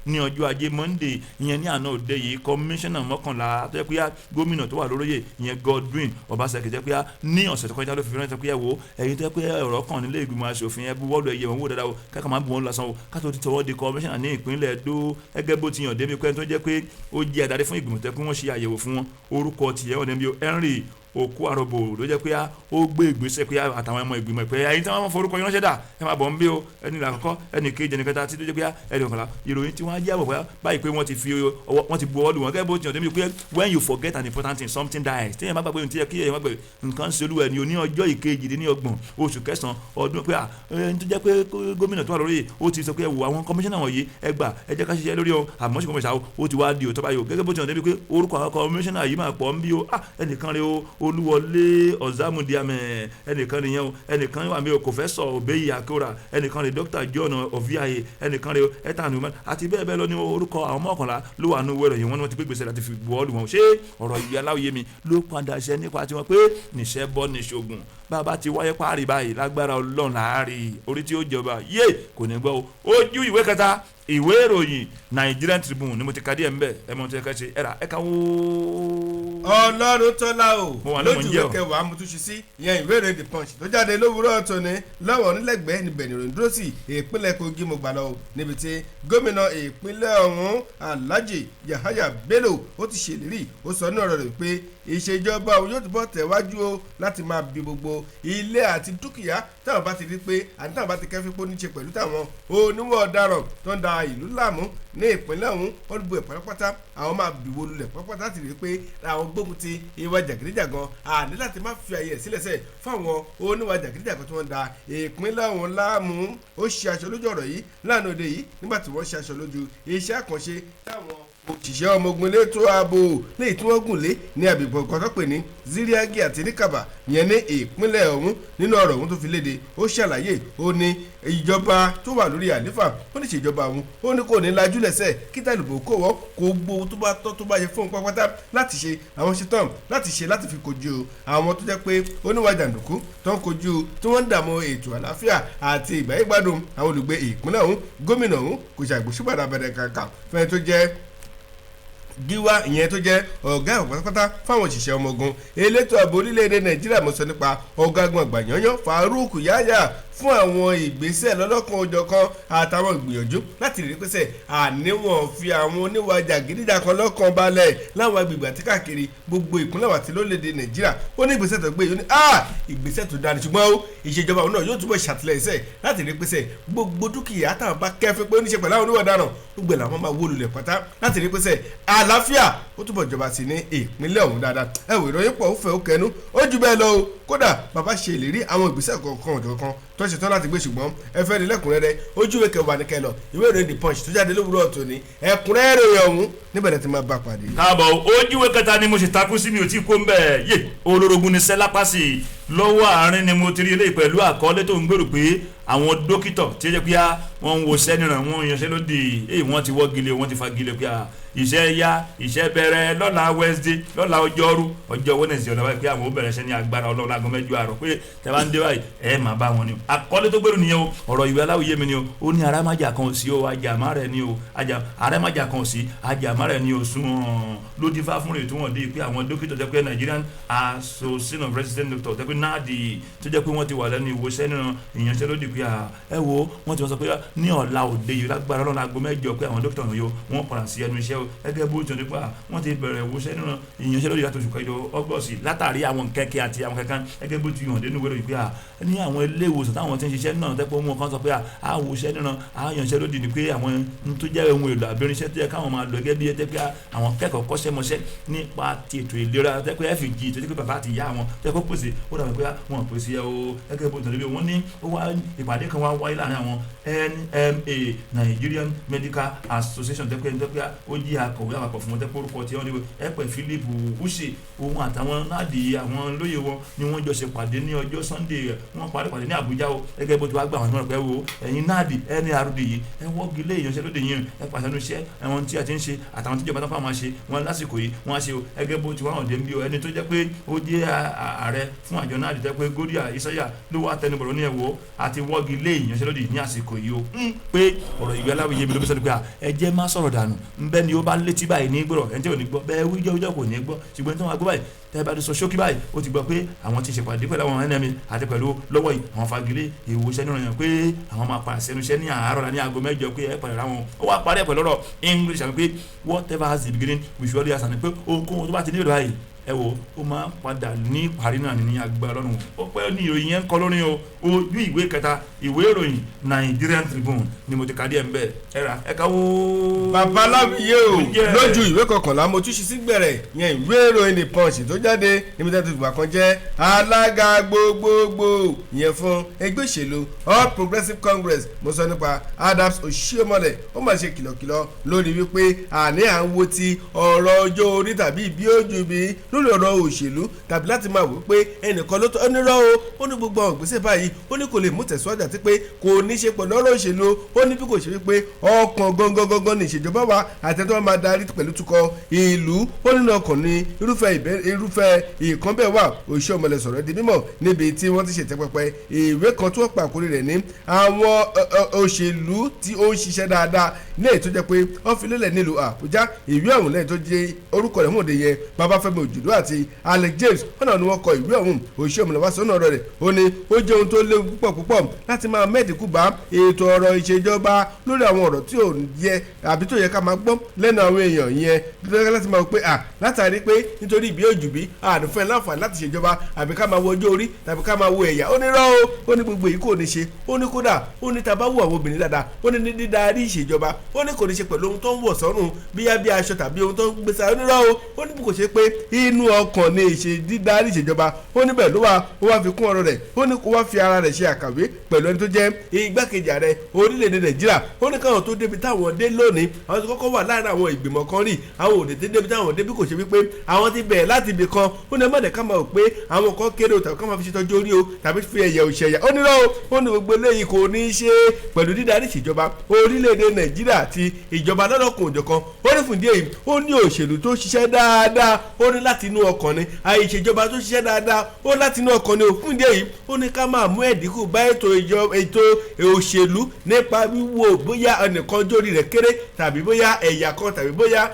A: ní ọjọ́ ajé Monday, ìyẹn ní àná òde yìí, kọmíṣánná 11 tó yẹ pé gómìnà tó wà lóróyè, ìyẹn Godwin Obaseki, jẹ́ pé ní ọ̀sẹ̀ tó kọjá ló fi ránṣẹ́ pé ẹ wo ẹ̀yin tó yẹ pé ọ̀rọ̀ kàn nílé ìgbìmọ̀ asòfin, ẹ buwọ́lù, ẹ̀yẹ wọn wò dáadáa o, káka máa bu wọn lásán o, kátó ti tọwọ́ di kọmíṣánná ní ìpínlẹ̀ Ẹdó. Gẹ́gẹ́ bó ti yàn débi pé tó jẹ́ pé ó jẹ́ adarí fún ìgbìmọ̀ tó yẹ pé wọ́n ṣe àyẹ̀wò fún wọn, orúkọ tìyẹ̀ wọn níbi Henry Òkú àròbò ló jẹ́ pé ó gbé ìgbésẹ̀ pé àtàwọn ọmọ ìgbìmọ̀ pé ẹ̀yin tí wọ́n forúkọ yín ránṣẹ́ dà, ẹ máa bọ̀ ń bí o, ẹni ìlà àkọ́kọ́, ẹni kejì, ẹni kẹta, títí tó jẹ́ pé ẹni ọ̀kànlá. Ìròyìn tí wọ́n á jábọ̀ pé báyìí pé wọ́n ti fi ọwọ́, wọ́n ti bu ọwọ́ lù wọ́n. Gẹ́gẹ́ bó ti hàn débi pé when you forget an important thing, something dies. Téèyàn bá gbàgbé ohun tí yẹ kí èèyàn gbàgbé, nǹkan ṣe olúwa ẹni. Oní ọjọ́ 28 oṣù kẹsàn-án ọdún pé ẹni tó jẹ́ pé gómìnà tó wà lórí ó ti sọ pé ẹ wo àwọn kọmíṣánná wọ̀nyí, ẹ gbà, ẹ jẹ́ ká ṣiṣẹ́ lórí o, àmọ́ ṣùgbọ́n ṣá ó ti wá di òótọ́ báyìí o. Gẹ́gẹ́ bó ti hàn débi pé orúkọ àwọn kọmíṣánná yìí máa pọ̀ ń bí o, ẹnìkan rẹ o, Olúwọlé Ọ̀zámùdíàmẹ̀, ẹnìkan nìyẹn o. Ẹnìkan wà mí o, Kòfẹ́sọ̀ Òbẹ́yì Akóra, ẹnìkan rẹ Dr. John Oviaye, ẹnìkan rẹ Ethan Uman àti bẹ́ẹ̀ bẹ́ẹ̀ lọ. Ní orúkọ àwọn 11 ló wà nínú wẹ̀rọ yìí. Wọ́n ní wọ́n ti gbé gbèsè láti fi bọ́ọ̀lù wọn. Ṣé ọ̀rọ̀ ìyá aláwòye mi ló padà ṣe nípa tiwọn pé níṣẹ́ bọ́ níṣogun bàbá ti wáyé páàrí báyìí, lágbára Ọlọ́run láàárín orí tí ó jọba yé kò ní gbọ́ o. Ojú ìwé kẹta ìwé ìròyìn Nigerian Tribune ni mo ti ka díẹ̀ nbẹ̀. Ẹ mọ̀ tí ẹ ká ṣe, ẹ rà ẹ ká wó.
B: Ọlọ́run tọ́lá o.
A: Mo wà ní mò ń
B: lójú
A: jẹ́
B: ìwé
A: o.
B: kẹwàá mo tún ṣe sí ìyẹn ìwé ìròyìn The Punch tó jáde lówùúrọ̀ tòní lọ́wọ́ onílẹ̀gbẹ́ níbẹ̀ nìròyìn dúró sí. Ìpínlẹ̀ Kogi mo gbà lọ o, níbi tí gómìnà ìpínlẹ̀ ọ̀hún, Alhaji Yahaya Bello, ó ti ṣèlérí. Ó sọ ní ọ̀rọ̀ rẹ̀ pé ìṣèjọba òun yóò túbọ̀ tẹ̀wájú o láti máa bi gbogbo ilé àti dúkìá táwọn bá ti rí pé àti táwọn bá ti kẹ́fí pé ó ní ṣe pẹ̀lú táwọn oníwọ̀ ọ̀daràn tó ń da ìlú láàmú ní ìpínlẹ̀ ọ̀hún. Ó ní bu ẹ̀ pátápátá, àwọn máa bìwó lulẹ̀ pátápátá láti rí i pé àwọn gbógun ti ìwà jàgídíjàgan, àní láti má fi àyè ẹ̀ sílẹ̀ sẹ̀ fáwọn oníwà jàgídíjàgan tó ń da ìpínlẹ̀ ọ̀hún láàmú. Ó ṣe aṣọ lójú ọ̀rọ̀ yìí lánàá òde yìí nígbà tí wọ́n ṣe aṣọ lójú iṣẹ́ àkànṣe táwọn Òṣìṣẹ́ ọmọ ogun elétò ààbò léyìí tí wọ́n gùn lé ní agbègbè kan tó pè ní Ziriagi àti Níkàbà yẹn ní ìpínlẹ̀ ọ̀hún. Nínú ọ̀rọ̀ ọ̀hún tó fi léde, ó ṣàlàyé, ó ní ìjọba tó wà lórí àléfà, ó ní ìṣèjọba òun, ó ní kò ní lajú lẹ́sẹ̀ kí tàlùbọ̀ kò wọ́ kó gbó tó bá tọ́ tó bá yẹ fóun pápátá láti ṣe àwọn ṣetán láti ṣe láti fi kojú àwọn tó jẹ́ pé oníwà jàǹdùkú tó ń kojú tí wọ́n ń dààmú ètò àlàáfíà àti ìgbáyégbádùn àwọn olùgbé ìpínlẹ̀ ọ̀hún. Gómìnà ọ̀hún kò ṣàgbéṣùgbàdà bẹ̀rẹ̀ kàkà fẹ́ni tó jẹ́ gíwá ìyẹn tó jẹ́ ọ̀gá àgbà pátápátá fáwọn òṣìṣẹ́ ọmọ ogun elétò ààbò orílẹ̀-èdè Nàìjíríà, mo sọ nípa ọ̀gágun àgbà yányán Farouk Yahya, fún àwọn ìgbésẹ̀ lọ́lọ́kan òjọ̀kan àtàwọn ìgbìyànjú láti rí pèsè àníwọ̀n fi àwọn oníwà jàgídíjàkan lọ́kàn balẹ̀ láwọn agbègbè àti káàkiri gbogbo ìpínlẹ̀ àti lórílẹ̀-èdè Nàìjíríà. Ó ní ìgbésẹ̀ tó gbé yìí, ó ní ìgbésẹ̀ tó dára, ṣùgbọ́n ó ìṣèjọba òun náà yóò túbọ̀ ṣàtìlẹ́yìn sẹ̀ láti rí pèsè gbogbo dúkìá táwọn bá kẹ́fẹ́ pé ó ní ṣe pẹ̀lú àwọn oníwà ọ̀daràn, gbogbo ẹ̀ làwọn máa wó lulẹ̀ pátá láti rí pèsè àlàáfíà ó túbọ̀ jọba sí ní ìpínlẹ̀ ọ̀hún dáadáa. Ẹ wò, ìròyìn pọ̀, ó fẹ́, ó kẹnu, ó jù bẹ́ẹ̀ lọ o. Kódà bàbá ṣe ìlérí àwọn ìgbésẹ̀ kọ̀ọ̀kan ọ̀jọ̀kan tó ṣetán láti gbé, ṣùgbọ́n ẹ fẹ́ rí lẹ́kùnrẹ́rẹ́, ojú ìwé kẹwàá ní kẹlọ ìwé ìròyìn The Punch tó jáde lówùúrọ̀ tòní, ẹ̀kúnrẹ́rẹ́ ìròyìn ọ̀hún níbẹ̀ lẹ ti máa bá pàdé.
A: Káàbọ̀, ojúwe kẹta ni mo sì takú sí, mi ò tí kó ń bẹ̀ yé olórogún ni sẹ́lápàsì lọ́wọ́ àárín ni mo ti rí eléyìí pẹ̀lú àkọọ́lẹ̀ tó ń gbèrò pé àwọn dókítà tí ó jẹ́ pé wọ́n ń wo sẹ́nìràn wọ́n ń yanṣẹ́lódì èyí wọ́n ti wọ́gilé, wọ́n ti fagilé pé iṣẹ́ yá, iṣẹ́ bẹ̀rẹ̀ lọ́la Wednesday, lọ́la ọjọ́rú, ọjọ́ Wednesday ọ̀la báyìí pé àwọn ó bẹ̀rẹ̀ iṣẹ́ ní agbára Ọlọ́run láago 8 àárọ̀, pé tẹ́ bá ń dé báyìí ẹ máa bá wọn ni o. Àkọlé tó gbèrú nìyẹn o. Ọ̀rọ̀ ìwé aláwìyé mi ni o. Ó ní arámájà kan ò sí o, ajàmá rẹ̀ ni o, arámájà kan ò sí, ajàmá rẹ̀ ni o sún ọ́n ló dífá fún rẹ̀ tí wọ́n dé pé àwọn dókítà jẹ́ pé Nigerian Association of Resident Doctors jẹ́ pé NARD tó jẹ́ pé wọ́n ti wà lẹ́nu ìwòsàn nínú ìyanṣẹ́lódì pé ẹ wo, wọ́n ti wọ́n sọ pé ní ọ̀la òde yìí lágbára Ọlọ́run aago 8 pé àwọn dókítà yìí wọ́n padà sí ẹnu iṣẹ́ o. Gẹ́gẹ́ bó ti nípa wọ́n ti bẹ̀rẹ̀ ìwòsàn nínú ìyanṣẹ́lódì láti oṣù kẹjọ ọgọ́sì látàrí àwọn kẹ́kẹ́ àti àwọn kankan. Gẹ́gẹ́ bó ti hàn dénú wẹ́rẹ́ yìí pé ní àwọn ilé ìwòsàn táwọn ti ń ṣiṣẹ́ náà tẹ́pọ̀ mú kan sọ pé àwòṣẹ́ nínú àyànṣẹ́lódì ni pé àwọn tó jẹ́ ohun èlò àbẹ̀rìnṣẹ́ tó yẹ káwọn máa lò gẹ́gẹ́ bí ẹ tẹ́ pé àwọn kẹ́kọ̀ọ́ kọ́ṣẹ́mọṣẹ́ nípa ti ètò ìlera tẹ́ pé FG tó jẹ́ pé bàbá àti ìyá wọn tẹ́ kó pèsè, ó dàbí pé wọn pèsè ẹ o. Gẹ́gẹ́ bó tẹ̀lé bí wọ́n ní ó wá ìpàdé kan wá wáyé láàrin àwọn NMA, Nigerian Medical Association, tẹ́ pé ó jí akọ̀wé àpapọ̀ fún wọn tẹ́ pé orúkọ tí wọ́n ní ẹ̀pẹ̀ Philip Uche, òun àtàwọn náàdì àwọn lóye wọn ni wọ́n jọ ṣe pàdé ní ọjọ́ Sunday. Wọ́n parí pàdé ní Àbújá o. Gẹ́gẹ́ bó ti wá gbà wọ́n nímọ̀ràn pé wo ẹ̀yin náàdì NRD yìí, ẹ wọ́gi lé ìyanṣẹ́lódì yìí, ẹ pàṣẹ iṣẹ́ ẹ̀wọ̀n tí a ti ń ṣe àtàwọn tíjọba tó fáwọn ṣe wọn lásìkò yìí wọ́n á ṣe o. Gẹ́gẹ́ bó ti wá hàn dé ń bí o, ẹni tó jẹ́ pé ó jẹ́ ààrẹ fún àjọ náà jẹ́ pé Godiya Isaiah ló wá tẹnubọ̀rọ̀ ní ẹ̀wọ̀ àti wọ́gi lé ìyanṣẹ́lódì ní àsìkò yìí o, pé ọ̀rọ̀ ìwé aláwìyé mi ló fi sọ pé ẹ jẹ́ má sọ̀rọ̀ dànù ńbẹ́ ni ó bá létí báyìí ní gbọ́rọ̀, ẹni tí ò ní gbọ́ bẹ́ẹ̀ wíjọ́ wíjọ́ kò ní gbọ́, ṣùgbọ́n tí wọ́n á gbọ́ báyìí tẹ́ bá ti sọ ṣókí báyìí ó ti gbọ́ pé àwọn ti ṣèpàdé pẹ̀lú àwọn NMA àti pẹ̀lú lọ́wọ́ yìí àwọn fagilé ìwòsàn nínú yẹn pé àwọn máa padà sẹ́nu iṣẹ́ ní àárọ̀ la ní aago 8 pé ẹ padà ráwọn. Ó wá parí ẹ̀ pẹ̀lú ọ̀rọ̀ English àti pé whatever has the beginning we surely has an end, pé ohunkóhun tó bá ti ní ìlú báyìí, ẹ wo, ó máa padà ní ìparí náà ní agbára Ọlọ́run. Ó pẹ́ ní ìròyìn yẹn ń kọ lórí o. Ojú ìwé kẹta ìwé ìròyìn Nigerian Tribune ni mo ti ka díẹ̀ ń bẹ̀. Ẹ ra ẹ ká wó.
B: Babaláwíyé o, lójú ìwé 11 mo tún ṣí sí gbẹ̀rẹ̀ yẹn ìwé ìròyìn The Punch tó jáde níbi tí wọ́n ti kan jẹ́ alága gbogbogbò yẹn fún ẹgbẹ́ òṣèlú All Progressives Congress, mo sọ nípa Adams Oshiomhole, ó máa ṣe kìlọ̀kìlọ̀ lórí wípé àní à ń wo ti ọ̀rọ̀ ọjọ́ orí tàbí ìbí ojú bí lórí ọ̀rọ̀ òṣèlú tàbí láti máa wò pé ẹnìkan ló tọ́ onírọ́ o. Ó ní gbogbo àwọn ìgbésẹ̀ báyìí, ó ní kò lè mú tẹ̀síwájú àti pé kò ní ṣe pẹ̀lú ọ̀rọ̀ òṣèlú. Ó ní bí kò ṣe wípé ọkàn gangan gangan ní ìṣèjọba wa àti ẹni tó máa darí pẹ̀lú tukọ̀ ìlú. Ó nínú ọkàn ní irúfẹ́ ìkan bẹ́ẹ̀ wà. Oshiomhole sọ̀rọ̀ di mímọ̀ níbi tí wọ́n ti ṣètẹ́pẹpẹ ìwé kan tí wọ́n pa àkórí rẹ̀ ní àwọn òṣèlú tí ó ń ṣiṣẹ́ dáadáa ní èyí tó jẹ́ pé wọ́n fi lélẹ̀ nílùú Àbújá. Ìwé ọ̀hún lẹ́yìn tó jẹ́ orúkọ rẹ̀ hùn de yẹn Babafẹ́mi Òjòdú àti Alex James wọn náà ni wọ́n kọ ìwé ọ̀hún. Oshiomhole wá sọ́nà ọ̀rọ̀ rẹ̀, ó ní ó jẹ́ ohun tó léwu púpọ̀ púpọ̀ láti máa mẹ́ẹ̀dínkù bá ètò ọ̀rọ̀ ìṣèjọba lórí àwọn ọ̀rọ̀ tí ò yẹ àbí tó yẹ ká máa gbọ́ lẹ́nu àwọn èèyàn yẹn láti máa pé à látàrí pé nítorí ìbí òjùbí àdùnfẹ́ láǹfààní láti ṣèjọba àbí ká máa wo ọjọ́ orí tàbí ká máa wo ẹ̀yà. Ó ní rọ́ o, ó ní gbogbo èyí kò ní ṣe. Ó ní kódà ó ní tá bá wo àwọn obìnrin dáadáa, ó ní dídarí ìṣèjọba, ó ní kò ní ṣe pẹ̀lú ohun tó ń wọ̀ sọ́rùn bíyá bí aṣọ tàbí ohun tó ń gbé sára. Ó ní rọ́ o, ó ní kò ṣe pé inú Inú ọkàn ní ìṣe dídarí ìṣèjọba. Ó níbẹ̀ ló wà. Ó wá fi kún ọ̀rọ̀ rẹ̀, ó ní kó wá fi ara rẹ̀ ṣe àkàwé pẹ̀lú ẹni tó jẹ́ igbákejì ààrẹ orílẹ̀-èdè Nàìjíríà. Ó ní káwọn tó débi táwọn dé lónìí, àwọn ti kọ́kọ́ wà láàrin àwọn ìgbìmọ̀ kan rí, àwọn ò tètè débi táwọn dé bí kò ṣe wípé àwọn ti bẹ̀rẹ̀ láti ibì kan. Ó ní ẹ má dẹ̀ ká máa rò pé àwọn kan kéré o, tàbí ká máa fi ṣètọ́jú orí o, tàbí fi ẹ̀yà òṣèyà. Ó ní lọ́wọ́, ó ní gbogbo eléyìí kò ní í ṣe pẹ̀lú dídarí ìṣèjọba orílẹ̀-èdè Nàìjíríà àti ìjọba lọ́lọ́kùn òjọ̀kan. Ó ní fún ìdí èyí, ó ní òṣèlú tó ṣiṣẹ́ dáadáa, ó ní láti inú ọkàn ni. Àìṣèjọba tó ṣiṣẹ́ dáadáa, ó láti inú ọkàn ni. Fún ìdí èyí, ó ní ká máa mú ẹ̀dínkù bá ètò òṣèlú nípa wíwò bóyá ẹnìkan jórí rẹ̀ kéré, tàbí bóyá ẹ̀yà kan, tàbí bóyá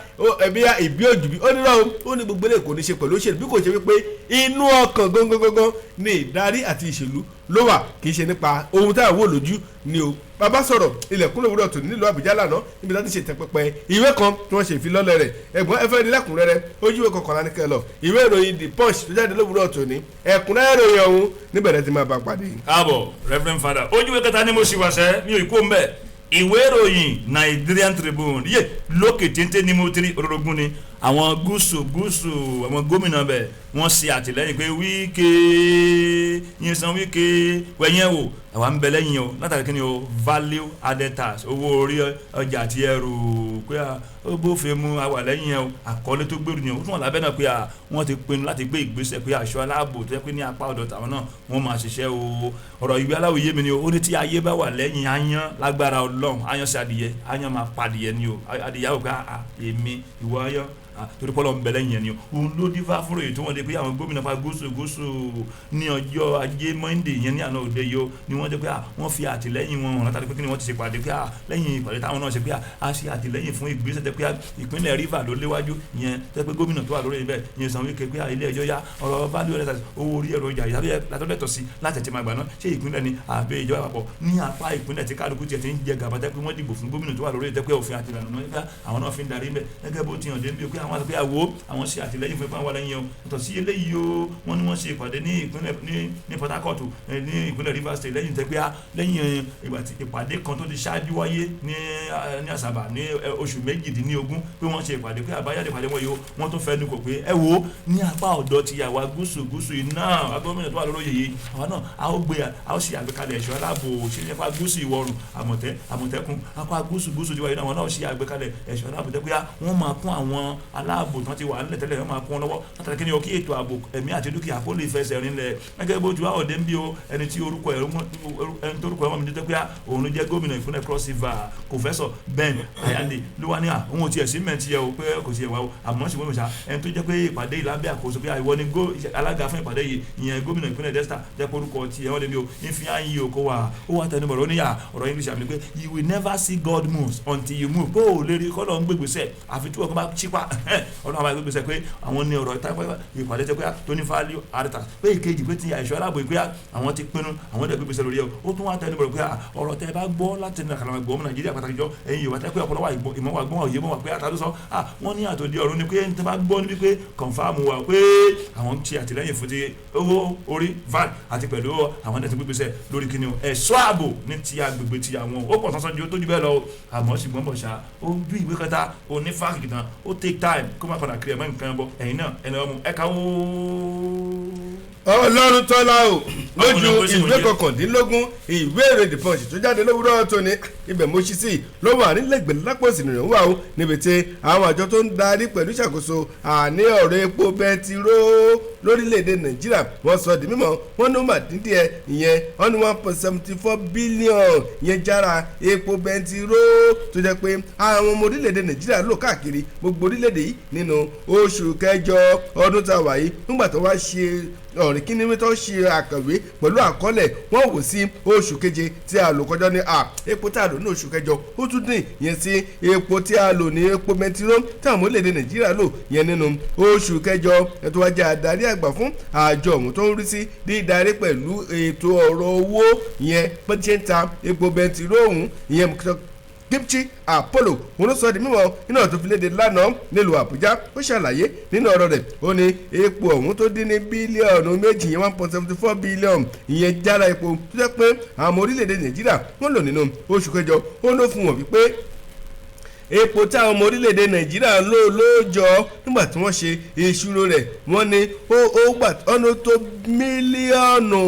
B: ìbí òjùbí. Ó ní lọ́wọ́, ó ní gbogbo eléyìí kò ní ṣe pẹ̀lú òṣèlú bí kò ṣe wípé inú ọkàn gangan ni ìdarí àti ìṣèlú ló wà, kì í ṣe nípa ohun tá à ń wò lójú ni o. Bàbá sọ̀rọ̀ ilẹ̀kùn lòwúrọ̀ tòní nílùú Àbújá lánàá, níbi láti ṣe ìtẹ́pẹpẹ ìwé kan tí wọ́n ṣe ìfilọ́lẹ̀ rẹ̀. Ẹ̀gbọ́n, ẹ fẹ́ ní lẹ́kùnrẹ́rẹ́, ojú ìwé 11 ní kẹlọ ìwé ìròyìn The Punch tó jáde lówùúrọ̀ tòní. Ẹ̀kúnrẹ́rẹ́ ìròyìn ọ̀hún níbẹ̀rẹ̀ ti máa bá pàdé.
A: Káàbọ̀, Reverend Father. Ojú ìwé 3 ni mo ṣì wà sẹ́, mi ò kó mbẹ́. Ìwé ìròyìn Nigerian Tribune yé lókè téńté ní mo tiri orogún ni àwọn gúúsù gúúsù, àwọn gómìnà bẹ̀ wọ́n ṣe àtìlẹ́yìn pé Wike yín san Wike wẹ̀yìn ẹ̀ wò, àwa ń bẹ lẹ́yìn o, látàrí kí ni o, value added tax, owó orí ọjà àti ẹrù, pé ó bófin mu, àwa lẹ́yìn ẹ̀ o. Àkọlé tó gbèrú ni o. Ó tún wà lábẹ́ náà pé wọ́n ti pinnu láti gbé ìgbésẹ̀ pé aṣọ aláàbò tó yẹ pé ní apá ọ̀dọ̀ tàwọn náà wọ́n máa ṣiṣẹ́ o. Ọ̀rọ̀ ìwé aláwòye mi ni o. Ó ní tí ayé bá wà lẹ́yìn aáyán, lágbára Ọlọ́run, aáyán sí adìyẹ, aáyán máa pa adìyẹ ni o. Adìyẹ àwọn ká èmi ìwọ aáyán torí pọ́lọ́ ń bẹ lẹ́yìn ẹni o. Òun ló dífá fúnra èyí tó wọ́n dé pé àwọn gómìnà fa gúúsù gúúsù ní ọjọ́ Ajé Monday yẹn ní àná òde yìí o, ni wọ́n jẹ́ pé wọ́n fi àtìlẹ́yìn wọn hàn látàrí pé kí ni wọ́n ti ṣe pàdé pé lẹ́yìn ìpàdé táwọn náà ṣe pé a ṣe àtìlẹ́yìn fún ìgbésẹ̀ tẹ́ pé ìpínlẹ̀ Rivers ló léwájú yẹn, tẹ́ pé gómìnà tó wà lórí ibẹ̀ yẹn San Wike, pé ilé ẹjọ́ ya ọ̀rọ̀ value added tax, owó orí ẹ̀rọ ìjà ìyàtọ̀lẹ́tọ̀ sí láti ẹ̀tì máa gbà náà, ṣé ìpínlẹ̀ ni àbí ìjọba àpapọ̀ ní apá ìpínlẹ̀ tí kálukú tiẹ̀ ti ń jẹ gàba, tẹ́ pé wọ́n dìbò fún gómìnà tó wà lórí, tẹ́ pé òfin àti ìlànà náà àwọn náà fi ń darí mbẹ́. Gẹ́gẹ́ bó ti hàn dé bí pé àwọn àti pé àwo àwọn ṣe àtìlẹ́yìn fún ipá wà lẹ́yìn o. Yàtọ̀ sí eléyìí o, wọ́n ní wọ́n ṣe ìpàdé ní ìpínlẹ̀ ní Port Harcourt, ní ìpínlẹ̀ Rivers State, lẹ́yìn tẹ́ pé lẹ́yìn ìgbà tí ìpàdé kan tó ti ṣáájú wáyé ní Asaba ní oṣù 18, pé wọ́n ṣe ìpàdé, pé àbájáde ìpàdé wọn yìí o, wọ́n tún fẹ́ nu kò pé ẹ wo ní apá ọ̀dọ̀ ti àwa gúúsù gúúsù iná gómìnà tó wà lórí yìí, àwa náà a ó gbé, a ó ṣe àgbékalẹ̀ ẹ̀ṣọ́ aláàbò ṣe nípa gúúsù ìwọ̀ oòrùn, Àmọ̀tẹ́kùn apá gúúsù gúúsù tiwa yìí náà, àwọn náà ṣe àgbékalẹ̀ ẹ̀ṣọ́ aláàbò tẹ́ pé wọ́n máa kún àwọn aláàbò tán ti wà nílẹ̀ tẹ́lẹ̀, wọ́n máa kún wọn lọ́wọ́ látàrí kí ni o, kí ètò ààbò ẹ̀mí àti dúkìá kó lè fẹsẹ̀ rinlẹ̀. Gẹ́gẹ́ bó ti wá ọ̀dẹ́ ń bí o, ẹni tí orúkọ ẹ̀ ẹni tó orúkọ ẹ̀ wọ́n mi tẹ́ pé òun jẹ́ gómìnà ìpínlẹ̀ Cross River, Professor Ben Ayade, ló wá ní à òun ò tiẹ̀ sí mẹ́ntì yẹ o, pé kò tiẹ̀ wá o. Àmọ́ ṣùgbọ́n ìṣá ẹni tó jẹ́ pé ìpàdé yìí lábẹ́ àkóso pé ìwọ ni alága fún ìpàdé yìí, ìyẹn gómìnà ìpínlẹ̀ Delta, jẹ́ pé orúkọ tiẹ̀ wọ́n lè bí o Ifeanyi Okowa, ó wá tẹnu bọ̀rọ̀, ó níyà ọ̀rọ̀ English àmì pé you will never see God move until you move. Bó o lè rí kọ́ lọ́n gbégbèsè àfi tí wọ́n bá chípa ọlọ́run àwọn gbégbèsè pé àwọn ní ọ̀rọ̀ ìpàdé tẹ́ pé tó ní value added tax, pé ìkejì pé ti àìsàn aláàbò pé àwọn ti pinnu, àwọn dẹ̀ gbégbèsè lórí ẹ̀. Ó tún wá tẹnu bọ̀rọ̀ pé ọ̀rọ̀ tẹ́ bá gbọ́ láti ní àkàlà gbọ́ ọmọ Nàìjíríà, pàtàkì jọ ẹ̀yin Yorùbá tẹ́ pé ọpọlọ wà, ìmọ̀ wà, gbọ́n òye mọ̀ wà, pé àtàlù sọ wọ́n ní àtòdì ọ̀run ni pé tẹ́ bá gbọ́ níbi pé confirm wà pé àwọn ń ṣe àtìlẹ́yìn fún ti owó orí VAT àti pẹ̀lú àwọn ẹ̀sìn gbégbèsè lórí kíni o, ẹ̀ṣọ́ ààbò ní ti agbègbè ti àwọn ó pọ̀ sánsan ju tó ju bẹ́ẹ̀ lọ. Àmọ́ ṣùgbọ́n bọ̀ ṣá ojú ìwé kẹta onífàkì tán, ó take time kó má padà kiri ẹ̀ mọ́ nǹkan bọ̀ ẹ̀yin náà ẹ̀yin ọmọ ẹ̀ka ó.
B: Ọlọ́run tọ́lá o, lójú ìwé 19 ìwé ìròyìn The Punch tó jáde lówùúrọ̀ tóní, ibẹ̀ mo ṣí sí ló wà nílẹ̀gbẹ̀ẹ́ lápòsì nìyẹn wà o, níbi tí àwọn àjọ tó ń darí pẹ̀lú ìṣàkóso àní ọ̀rọ̀ epo bẹntiró lórílẹ̀‐èdè Nàìjíríà, wọ́n sọ di mímọ̀, wọ́n ní ó mà dín díẹ̀, ìyẹn wọ́n ní 1.74 billion ìyẹn jára epo bẹntiró tó jẹ́ pé àwọn ọmọ orílẹ̀‐èdè Nàìjíríà lò káàkiri gbogbo orílẹ̀‐èdè yìí nínú oṣù kẹjọ ọdún tá a wà yìí. Nígbà tó wá ṣe ọ̀rìn kíní tó ṣe àkàwé pẹ̀lú àkọọ́lẹ̀, wọ́n wò sí oṣù keje tí a lò kọjá ní epo tí a lò ní oṣù kẹjọ, ó tún dín yẹn sí epo tí a lò ní epo bẹntiró tí àwọn orílẹ̀-èdè Nàìjíríà lò yẹn nínú oṣù kẹjọ. Ètò ajé adarí àgbà fún àjọ ọ̀hún tó ń rí sí dídarí pẹ̀lú ètò ọ̀rọ̀ owó yẹn pé ṣe ń ta epo bẹntiró ọ̀hún, ìyẹn Gipchi Apollo, òun ló sọ di mímọ̀ nínú ọ̀rọ̀ tó fi léde lánàá nílùú Àbújá. Ó ṣàlàyé nínú ọ̀rọ̀ rẹ̀, ó ní epo ọ̀hún tó dín ní bílíọ̀nù 2 yẹn, 1.74 billion ìyẹn jára epo tó jẹ́ pé àwọn ọmọ orílẹ̀-èdè Nàìjíríà wọ́n lò nínú oṣù kẹjọ, ó ló fún wọn wípé Epo tí àwọn ọmọ orílẹ̀-èdè Nàìjíríà ń lò lóòjọ́, nígbà tí wọ́n ṣe ìṣirò rẹ̀, wọ́n ní ó gbà ọ̀nà tó 55 mílíọ̀nù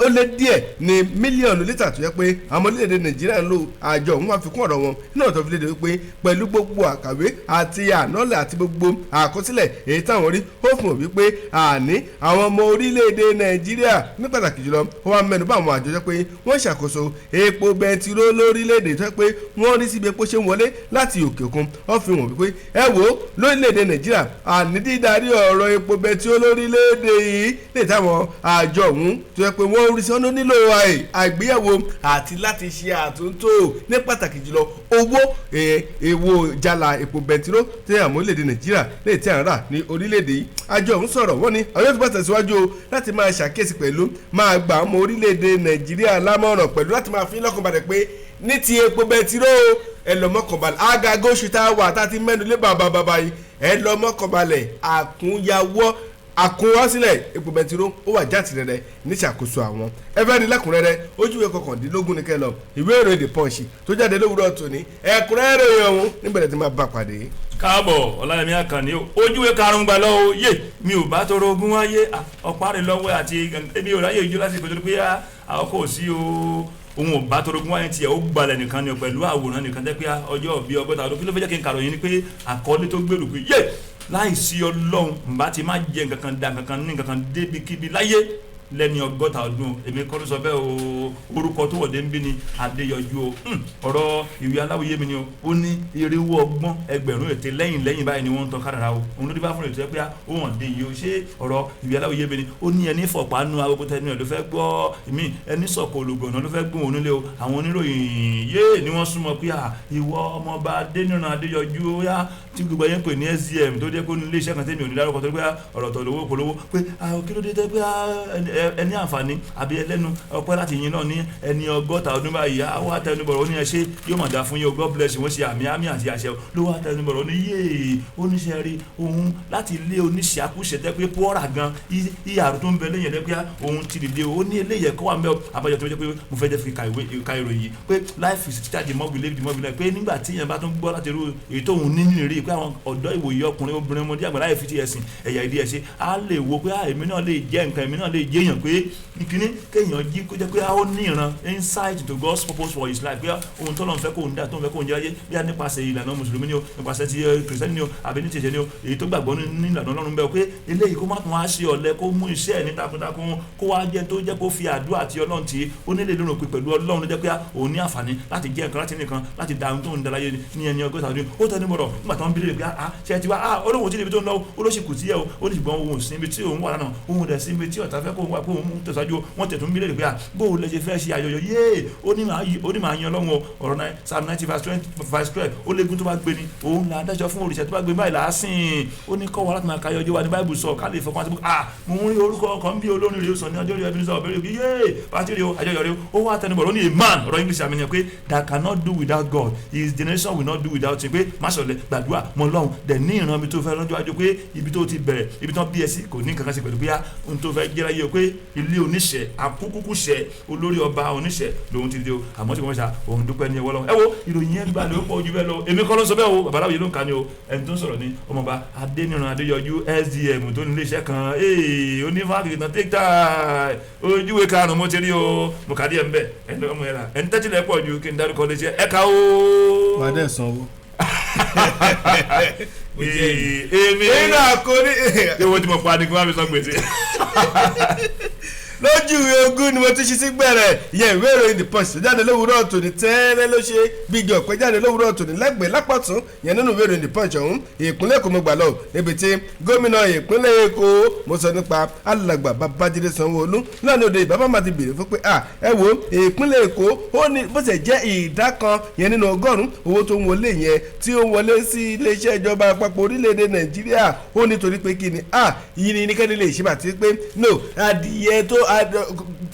B: ó lé díẹ̀ ní mílíọ̀nù lítà tó yẹ pé àwọn orílẹ̀-èdè Nàìjíríà ń lò. Àjọ òun wá fi kún ọ̀rọ̀ wọn nínú ọ̀tọ̀ fi léde wípé pẹ̀lú gbogbo àkàwé àti ànọ́lẹ̀ àti gbogbo àkọsílẹ̀ èyí táwọn rí, ó fún wípé àní àwọn ọmọ orílẹ̀-èdè Nàìjíríà ní pàtàkì jùlọ, ó wá mẹ́nu bá àwọn àjọ jẹ́ pé wọ́n ṣàkóso epo bẹntiró lórílẹ̀-èdè tó yẹ pé wọ́n rí síbi epo ṣe ń wọlé láti òkè òkun. Ó fi hàn wípé, ẹ wò ó, lórílẹ̀-èdè Nàìjíríà, àní dídarí ọ̀rọ̀ epo bẹntiró lórílẹ̀-èdè yìí lè táwọn àjọ ọ̀hún tó yẹ pé wọ́n rí sí ọ̀nà nílò àgbéyẹ̀wò àti láti ṣe àtúntò, ní pàtàkì jùlọ owó èwo jala epo bẹntiró tí àwọn orílẹ̀-èdè Nàìjíríà lè tí à ń rà ní orílẹ̀-èdè yìí. Àjọ ọ̀hún sọ̀rọ̀, wọ́n ní àwọn yóò tún bá tẹ̀síwájú o láti máa ṣàkíyèsí pẹ̀lú máa gbà ọmọ orílẹ̀-èdè Nàìjíríà lámọ̀ràn pẹ̀lú láti máa fi lọ́kàn balẹ̀ pé ní ti epo bẹntiró, ẹ lọ mọ́kàn balẹ̀. Àgàgà oṣù tá a wà tá a ti mẹ́nu lé bàbà bàbà yìí, ẹ lọ mọ́kàn balẹ̀, àkúnyawọ́ àkúnwásílẹ̀ epo bẹntiró ó wà jáde rẹ̀ níṣàkóso àwọn. Ẹ fẹ́ ní lẹ́kùnrẹ́rẹ́, ojúwe 19 ní kẹlọ ìwé ìròyìn The Punch tó jáde lówùúrọ̀ tòní, ẹ̀kúnrẹ́rẹ́ ìròyìn ọ̀hún níbẹ̀rẹ̀ tí máa bá pàdé.
A: Káàbọ̀, Ọláyẹmí Àkànní o. Ojúwe karùn-ún gbà lọ́wọ́ yé mi ò bá tọrọ ogún wáyé ọ̀pá rẹ̀ lọ́wọ́ àti ebi ò ráyè ijó lásìkò tó pé àwọn kò sí o. Òun ò bá tọrọ ogún wáyé tiẹ̀, ó gbalẹ̀ nìkan ni o, pẹ̀lú àwòrán nìkan tẹ́ pé ọjọ́ bíi 60 ọdún. Kí ló fẹ́ jẹ́ kí n kàròyìn ni pé àkọlé tó gbèrú pé yé láìsí Ọlọ́run nbá ti má jẹ nǹkan kan da nǹkan kan ní nǹkan kan débikíbi láyé lẹ́ni 60 ọdún. Èmi kọ́ ló sọ bẹ́ẹ̀ o. Orúkọ tó wọ̀dé ń bí ni Adéyọjú o. Ọ̀rọ̀ ìwé aláwòye mi ni o. Ó ní irinwó ọgbọ́n, ẹgbẹ̀rún ète lẹ́yìn lẹ́yìn báyìí ni wọ́n ń tan kádàrá o. Òun ló dé bá fún ètò ẹ pé ó hàn dé yìí o. Ṣé ọ̀rọ̀ ìwé aláwòye mi ni? Ó ní ẹni fọ̀pá nu agogo tẹnu ẹ̀ ló fẹ́ gbọ́ ìmí, ẹni sọ̀kò olùgbọ̀nà ló fẹ́ gún òun nílé o. Àwọn oníròyìn yéè ni wọ́n súnmọ́ pé à ìwọ ọmọọba Adéníran Adéyọjú, ó yá, tí gbogbo ẹyẹ ń pè ní SDM, tó dé kó ní iléeṣẹ́ kan tẹ́mi ò ní dárúkọ tó pé ọ̀rọ̀ tó lówó polówó pé kí ló dé tẹ́ pé ẹni àǹfààní àbí ẹlẹ́nu ọpẹ́ láti yin náà ní ẹni 60 ọdún báyìí? Àwọn àtẹnubọ̀rọ̀, ó ní ẹ ṣe, yóò mọ̀ dá fún yín o, God bless you. Wọ́n ṣe àmì àmì àti àṣẹ ló wá àtẹnubọ̀rọ̀, ó ní yéè, ó ní ṣe rí òun láti ilé oníṣẹ́ akúṣẹ̀ tẹ́ pé pọ́ọ́rà gan ìyàrá tó ń bẹ lẹ́yìn ẹ̀ pé òun ti dìde. Ó ní eléyìí ẹ̀kọ́ wà mẹ́ àbájọ tó jẹ́ pé mo fẹ́ jẹ́ fi ka ìwé ka ìròyìn pé life is teacher, the more we live, the more we learn, pé nígbà tí èèyàn bá tún gbọ́ láti irú èyí tó òun ní nínú rí pé àwọn ọ̀dọ́ ìwòye, ọkùnrin, obìnrin, ọmọdé, àgbà, láì fi ti ẹ̀sìn ẹ̀yà ìdí ẹ̀ ṣe, á lè wo pé èmi náà lè jẹ́ nǹkan, èmi náà lè jẹ́ èèyàn, pé ìkíní kéèyàn jí kó jẹ́ pé ó ní ìran, insight to God's purpose for his life, pé ohun tó lọ́n fẹ́ kó ń dà, tó ń fẹ́ kó ń jẹ́ ayé, bí a nípasẹ̀ ìlànà mùsùlùmí ni o, nípasẹ̀ ti kìrìsìtẹ́nì ni o, àbí ní tìṣẹ́ ni o, èyí tó gbàgbọ́ ní ìlànà Ọlọ́run bẹ́ẹ̀, pé eléyìí kó má tún wá ṣe ọ̀lẹ, kó mú iṣẹ́ ẹ̀ ní takuntakun, kó wá jẹ́ tó jẹ́ kó fi àdúrà àti Ọlọ́run tí ó nílé lónà pé pẹ̀lú Ọlọ́run ló jẹ́ pé òun ní àǹfààní láti jẹ́ nǹkan, láti nìkan láti da ohun tó ń da láyé ní ẹni 60 ọdún. Ó tẹnu bọ̀rọ̀ nígbà tó ń bí lè pé ah, ṣe ti wá? Ah, olóhùn tí níbi tó ń lọ, ó ló sì kù sí ẹ o. Ó ní ṣùgbọ́n òun ò sí ibi tí òun wà lánàá, òun dẹ̀ sí ibi tí ọ̀tá fẹ́ kó òun wà, pé òun tẹ̀síwájú. Wọ́n tẹ̀ tún bí lè pé ah, bó o lè ṣe fẹ́ ṣe àjọyọ̀ yéè? Ó ní màá yan Ọlọ́run o. Ọ̀rọ̀ náà, Psalm 90 verse 20 verse 12, ó léegun tó bá gbé ni òun là á dájọ́ fún, òrìṣà tó bá gbé báyìí là á sìn. Ó ní kọ́ wa láti máa ka ọjọ́ wa ní Báìbù sọ ká lè fọkàn àti ah, mo ń rí orúkọ kan bí olórin rèé sọ ní ọjọ́ rèé ẹbí sọ ọ̀bẹ̀rẹ̀ rèé yéè pàtí rèé o, àjọyọ̀ rèé. Ó wá tẹnubọ̀, ó ní a man, ọ̀rọ̀ English àmì ni pé that cannot do without God, his generation will not do without him, pé má ṣọ̀lẹ, gbàdúrà mọ Ọlọ́run, dẹ̀ ní ìran ibi tó fẹ́ lọ́jọ́ wájú, pé ibi tó ti bẹ̀rẹ̀, ibi tó bí ẹ sí, kò ní kankan sí pẹ̀lú bóyá ohun tó fẹ́ jẹ́ láyé o, pé ilé oníṣẹ́ akúkúkúṣẹ́ olórí ọba oníṣẹ́ lòun ti di o. Àmọ́ tí kò mọ̀ ṣá, òun dúpẹ́ ní ẹwọ́ lọ́wọ́. Ẹ wo ìròyìn yẹn gbà ló pọ̀ ju bẹ́ẹ̀ lọ. Èmi kọ́ ló ń sọ bẹ́ẹ̀ o, babaláwo yìí ló ń ka ni o. Ẹni tó ń sọ̀rọ̀ ni ọmọọba Adéníran Adéyọjú SDM tó ní iléeṣẹ́ kan onífàkì tán take time. Ojúwe karùn-ún mo ti rí o, mo kà díẹ̀ ń bẹ̀ ẹni ọmọ yẹn la ẹni tẹ́tí pọ̀ ju kí n dárúkọ léṣe ẹ̀ka o.
B: Wàá dẹ̀ sanwó.
A: Èmi
B: nínú àkórí.
A: Ewo tí mo pa ni kí wọ́n fi san gbèsè.
B: Lójú ìwé 20 ni mo ti ṣí sí gbẹ̀rẹ̀ ìyẹn ìwé ìròyìn The Punch tó jáde lówùúrọ̀ tòní. Tẹ́ẹ́rẹ́ ló ṣe gbígbé ọ̀pẹ jáde lówùúrọ̀ tòní lẹ́gbẹ̀ẹ́ lápọ̀tún yẹn nínú ìwé ìròyìn The Punch ọ̀hún. Ìpínlẹ̀ Èkó mo gbà lọ, níbi tí gómìnà ìpínlẹ̀ Èkó, mo sọ nípa alàgbà Babájídé Sanwó-Olú náà ní òde ìbábá máa ti béèrè fún pé à ẹ wo ìpínlẹ̀ Èkó, ó ní bó ṣe jẹ́ ìdá kan yẹn nínú 100 owó tó ń wọlé yẹn tí ó ń wọlé sí iléeṣẹ́ ìjọba àpapọ̀ orílẹ̀-èdè Nàìjíríà. Ó nítorí pé kí ni à yìí ni nìkan lè ṣe bàtí pé no adìyẹ tó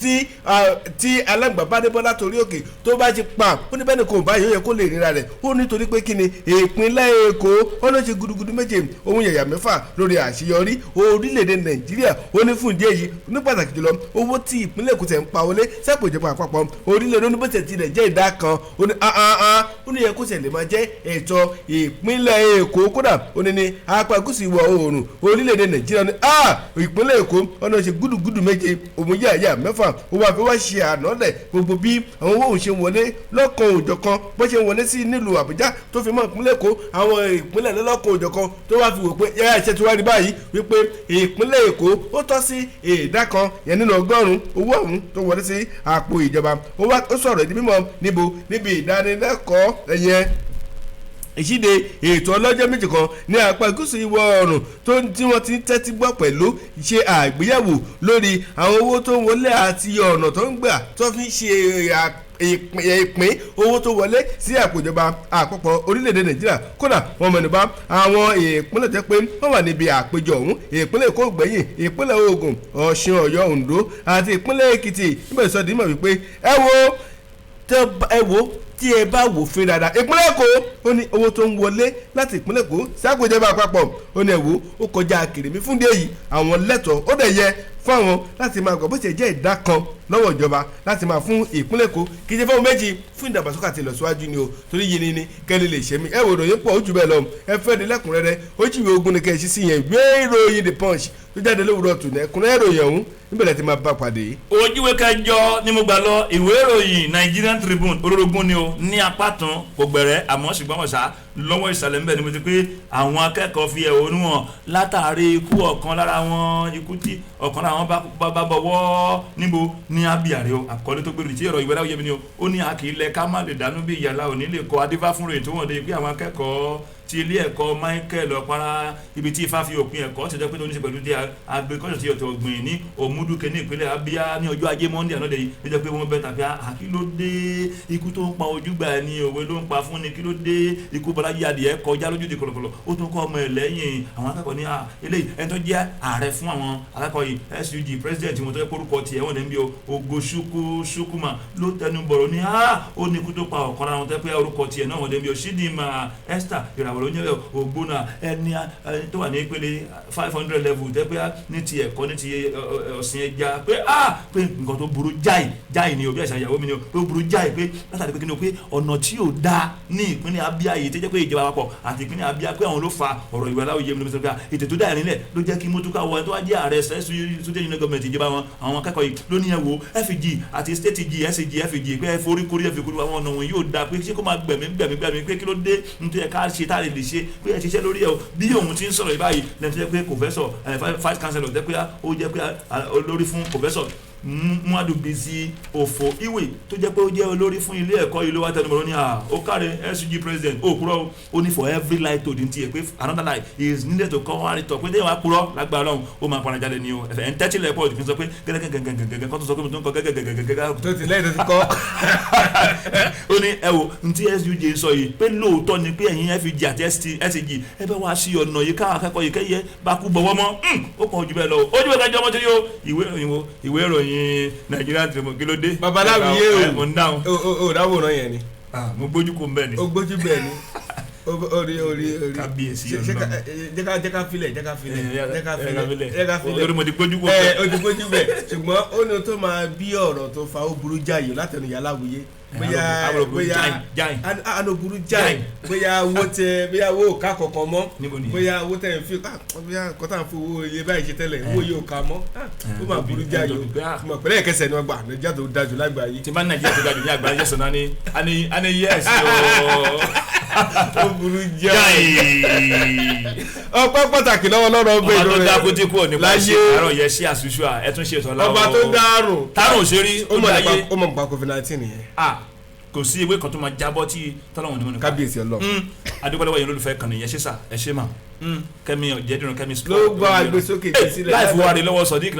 B: Tí alágbà bá dé bọ́lá torí òkè tó bá ti pa, ó ní bẹ́ẹ̀ ni kò báyìí, ó yẹ kó lè ríra rẹ̀. Ó nítorí pé kí ni ìpínlẹ̀ Èkó, ó ló ṣe gudugudu 7 ohun yàyà 6 lórí àṣeyọrí orílẹ̀-èdè Nàìjíríà. Ó ní fún ìdí èyí, ní pàtàkì jùlọ owó tí ìpínlẹ̀ Èkó tẹ̀ ń pa wọlé sẹ́pò ìjọba àpapọ̀ orílẹ̀-èdè oníbòsẹ̀ tilẹ̀ jẹ́ ìdá kan, ó ní ó ní yẹ kó tẹ̀ lè máa jẹ́ ẹ̀tọ́ ìpínlẹ̀ Èkó. Kódà ó ní ní apá gúúsù ìwọ̀ oòrùn orílẹ̀-èdè Nàìjíríà ní ìpínlẹ̀ Èkó ọ̀nà ṣe gudugudu 7 òun yàyà 6. Ó wá fi wá ṣe ànálẹ̀ gbogbo bí àwọn owó òun ṣe wọlé lọ́kàn òjọ̀kan, bó ṣe wọlé sí nílùú Àbújá tó fi mọ́ ìpínlẹ̀ Èkó, àwọn ìpínlẹ̀ lọ́lọ́kan òjọ̀kan, tó wá fi wò pé yára iṣẹ́ tí wá rí báyìí wípé ìpínlẹ̀ Èkó ó tọ́ sí ìdá kan yẹn nínú 100 owó ọ̀hún tó wọlé sí àpò ìjọba. Ó wá ó sọ̀rọ̀ ìdí mímọ́ níbo níbi ìdánilẹ́kọ̀ọ́ ẹ̀yẹn ìṣíde ètò ọlọ́jọ́ 2 kan ní apá gúúsù ìwọ̀ oòrùn tó tí wọ́n ti ń tẹ́tí gbọ́ pẹ̀lú ṣe àgbéyẹ̀wò lórí àwọn owó tó ń wọlé àti ọ̀nà tó ń gbà tó fi ń ṣe ìpín owó tó wọlé sí àpò ìjọba àpapọ̀ orílẹ̀-èdè Nàìjíríà. Kódà wọ́n mẹ́nubà àwọn ìpínlẹ̀ tó pé wọ́n wà níbi àpéjọ ọ̀hún: ìpínlẹ̀ Èkó gbẹ̀yìn, ìpínlẹ̀ Ògùn, Ọ̀ṣun, Ọ̀yọ́, Oǹdó àti ìpínlẹ̀ Èkìtì. Níbẹ̀ sọ dìímọ̀ wípé ẹ wo tí ẹ bá wò fún dáadáa, ìpínlẹ̀ Èkó, ó ní owó tó ń wọlé láti ìpínlẹ̀ Èkó sáàpò ìjọba àpapọ̀, ó ní ẹ̀wò ó kọjá kèrèmí. Fún díẹ̀ yìí àwọn lẹ́tọ̀ọ́, ó dẹ̀ yẹ fún àwọn láti máa gbọ́ bó ṣe jẹ́ ìdá kan lọ́wọ́ ìjọba láti máa fún ìpínlẹ̀ Èkó, kì í ṣe fún méjì, fún ìdàgbàsókè àti ìlọsíwájú ni o, torí yìí ni kẹ́lẹ́ lè ṣe mí. Ẹ wò ìròyìn pọ̀ ojú bẹ́ẹ̀ lọ, ẹ fẹ́ di lẹ́kùnrẹ́rẹ́ ojú ìwé 20 ni kẹ́ ẹ ṣí sí yẹn, ìwé ìròyìn The Punch tó jáde lówùrọ̀ tù ní ẹ̀kúnrẹ́ ìròyìn ọ̀hún níbẹ̀ lẹ́ ti máa bá pàdé.
A: Ojúwe kẹjọ ni mo gbà lọ ìwé ìròyìn Nigerian Tribune, olórogún ni o ní apá tán kò gbẹ̀rẹ̀, àmọ́ ṣùgbọ́n wọ̀ṣà lọ́wọ́ ìsàlẹ̀ ńbẹ̀ ni mo ti pé àwọn akẹ́kọ̀ọ́ fi ẹ̀hónú hàn látàrí ikú ọ̀kan lára wọn, ikú tí ọ̀kan lára wọn bá bọ̀wọ́ níbo ní Abíàrè o. Àkọlé tó gbèrú tí ẹ̀rọ ìwé láwùjọ mi ni o, ó ní a kì í lẹ ká má lè dánú bí ìyàlá òní lè kọ adífá fún ròyìn tó wọ̀n dé pé àwọn akẹ́kọ̀ọ́ ti ilé ẹ̀kọ́ Michael Ọ̀para ibi tí ifá fi òpin ẹ̀kọ́ ṣe jẹ́ pé tó ní ṣe pẹ̀lú díẹ̀ agriculture ti ọ̀tọ̀ ọ̀gbìn ní Òmùdúkẹ́ ní ìpínlẹ̀ Abia ní ọjọ́ ajé Monday àná lẹ́yìn ló jẹ́ pé wọ́n bẹ́ tàbí kí ló dé ikú tó ń pa ojúgbà ẹni òwe ló ń pa fún ni, kí ló dé ikú Bọ́lájí adìẹ kọjá lójúde kọ̀lọ̀kọ̀lọ̀ ó tún kọ́ ọmọ ẹ̀ lẹ́yìn. Àwọn akẹ́kọ̀ọ́ ní eléyìí ẹni tó jẹ́ ààrẹ fún àwọn akẹ́kọ̀ọ́ yìí SUG president wọn tó yẹ kórúkọ tiẹ̀ wọ́n lẹ́nu bí Ogochukwu Chukwuma ló tẹnu bọ̀rọ̀ ní ó ní ikú tó pa ọ̀kan lára wọn tẹ́ pé orúkọ tiẹ̀ náà wọ́n lẹ́nu bí Chidinma Esther ìràwọ̀ ló ń yẹ ògbóná ẹni tó wà ní ìpele 500 level tẹ́ pé ní ti ẹ̀kọ́ ní ti ọ̀sìn ẹja pé pé nǹkan tó burú jáì jáì ni òbí àṣà ìyàwó mi ni pé ó burú jáì pé látàrí pé kí ni o pé ọ̀nà tí ò dáa ní ìpínlẹ̀ Abia yìí tó jẹ́ pé ìjọba àpapọ̀ àti ìpínlẹ̀ Abia pé àwọn ló fa ọ̀rọ̀ ìwà aláwọ̀ yẹmi ló sọ pé ètò tó dáa nílẹ̀ ló jẹ́ kí mọ́tòká wọ ẹni tó wá jẹ́ ààrẹ state union government ìjọba wọn àwọn akẹ́kọ̀ọ́ yìí ló ní ẹ wo FG àti state G SG FG pé ẹ forí kórí ẹ fi kórí àwọn ọ̀nà wọn yóò dáa pé ṣé kó máa gbẹ̀mí gbẹ̀mí gbẹ̀mí pé kí ló dé nítorí ẹ ká ṣe tá a lè ṣe pé ẹ ṣiṣẹ́ lórí ẹ o. Bí òun ti ń sọ̀rọ̀ yìí báyìí lẹ́nu tó jẹ́ pé professor vice chancellor jẹ́ pé ó jẹ́ pé olórí fún professor Muadu Bisi Ofo Iwe tó jẹ́ pé ó jẹ́ olórí fún ilé ẹ̀kọ́ yìí ló wá tẹnumọ́ ní ó káre SUG president ó kúrọ́ ó ní for every lie told ní tiẹ̀ pé another lie is needed to cover it up pé téèyàn wá kúrọ́ lágbára Ọlọ́run ó máa padà jáde ní o. Ẹ̀ ń tẹ́tí lẹ́pọ̀ kí n sọ pé gẹ́gẹ́gẹ́gẹ́gẹ́ kọ́ tó sọ pé mo tún kọ́ gẹ́gẹ́gẹ́gẹ́gẹ́
B: tó ti lẹ́yìn tó ti kọ́.
A: Ó ní ẹ wo n tí SUG sọ yìí pé lóòótọ́ ni pé ẹ̀yin FG àti SG ẹ bẹ́ wá sí ọ̀nà yìí káwọn akẹ́kọ̀ọ́ yìí kẹ́yẹ bá kú bọ̀wọ́ mọ́ ó pọ̀ jù bẹ́ẹ̀ lọ ó jù bẹ́ẹ̀ kájọ́ ọmọ tó yó ìwé ìròyìn Nigerian Tribune kí ló dé.
B: Babaláwo yé o
A: mo ń dáhùn.
B: O dáwòrán yẹn ni.
A: Mo gbójú kò ń bẹ́ẹ̀ ni.
B: O gbójú bẹ́ẹ̀ ni orí orí orí.
A: Kábíyèsí Ọlọ́run.
B: Jẹ́ ká filẹ̀ jẹ́ ká filẹ̀ jẹ́ ká filẹ̀ jẹ́ ká filẹ̀.
A: Orí mo ti gbójú kò bẹ́ẹ̀.
B: O ti gbójú bẹ́ẹ̀ ṣùgbọ́n ó ní o tó máa bí ọ̀rọ̀ tó fa ó burú jáyò látẹnu Yàláwuyé bóyá bóyá àná burú jáì bóyá owó tẹ bóyá owó ò ká kankan mọ́ bóyá owó tẹ ń fi bóyá nǹkan tá à ń fi owó iye báyìí ṣe tẹ́lẹ̀ owó yóò ká mọ́ ó máa burú jáì o mọ̀ pẹ̀lẹ́ ẹ̀kẹsẹ̀ ni wọ́n gbà Nàìjíríà tó dájú lágbàáyé.
A: Tí bá Nàìjíríà tó dájú ní àgbáyé yẹ̀sán náà ni a ní yẹ́sì ooo
B: ó burú jáì. Ọpẹ́ pàtàkì lọ́wọ́ lọ́rọ̀ ọgbẹ́ ìlú rẹ̀
A: ọba tó dákú tí kúrò nípa ṣe àárọ̀ yẹ sí àṣùṣù à ẹ tún ṣe ìtọ́lá
B: ọba tó dárùn
A: tárùn ṣe rí ó dáyé
B: ó mọ̀ nípa COVID-19 yẹn.
A: Kò sí ewé kan tó máa jábọ́ tí tọ́lọ́wọ̀n ní mọ̀ nípa.
B: Kábíyèsí Ọlọ́run.
A: Adúpẹ́ lọ́wọ́ yẹn lólùfẹ́ kan nìyẹn ṣe sà ẹ ṣe mà. Kẹ́mi Ọ̀jẹ̀dìran, Kẹ́mi Sport.
C: Ló gbọ́ agbésókè gbé sílẹ̀.
A: Láìfù wa rè lọ́wọ́ Sodiq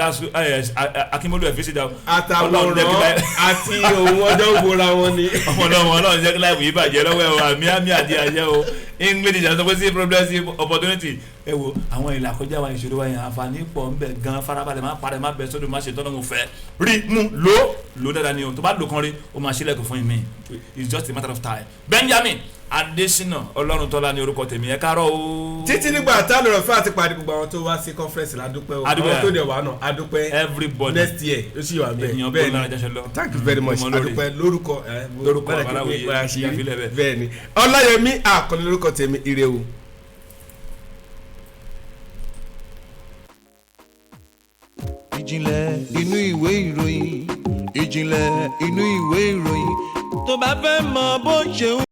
A: Akínbólú ẹ̀ fi síta.
C: Àtàwòrán àti òun ọjọ́ ń bora wọn ni.
A: Ọmọ náà wọn náà jẹ́ kí láìfù yìí bàjẹ́ lọ́wọ́ ẹ̀ o, àmì àmì àti àjẹ́ o. English ìjà sọ pé sí problem sí opportunity. Ẹ wo àwọn ìlà kọjá wa, ìṣòro wa yẹn, àǹfààní pọ̀ ń bẹ gan. Farabalẹ̀, má parẹ́, má bẹ sódò, má ṣe tọ́nà mo fẹ́ rí mú lò lò dáadáa ni o. Tó bá lò kan rí, o máa ṣílẹ̀kùn fún mi. It's just a matter of time. Benjamin Adesina Ọlọ́runtọ́lá ni orúkọ tèmi. Ẹ káàárọ̀ o.
C: Títí nígbà tá a lọ̀rọ̀ fún àti pàdé, gbogbo àwọn tó wá sí conference ládúpẹ́ o.
A: Adúpẹ́.
C: Àwọn tó dẹ̀ wá náà, adúpẹ́.
A: Everybody.
C: Next year ó sì wà bẹ́ẹ̀.
A: Ènìyàn
C: bẹ́ẹ̀
A: gbọ́dọ̀
C: ni.
A: jẹ́sẹ̀ lọ.
C: Thank you very much.
A: Mo lóore.
C: Adúpẹ́ lórúkọ
A: Lórúkọ
C: bọ́lá kí
A: Babaláwo
C: pé àṣírí.
A: Ìyàfílẹ̀ bẹ́ẹ̀.
C: Bẹ́ẹ̀ ni, Ọláyẹmí Àkànní lórúkọ tèmi. Ire o.
F: Ìjìnlẹ̀ inú ìwé ìròyìn, ìjìnlẹ̀ inú ìwé ìròyìn. Tó bá fẹ́ mọ bó ṣe ń.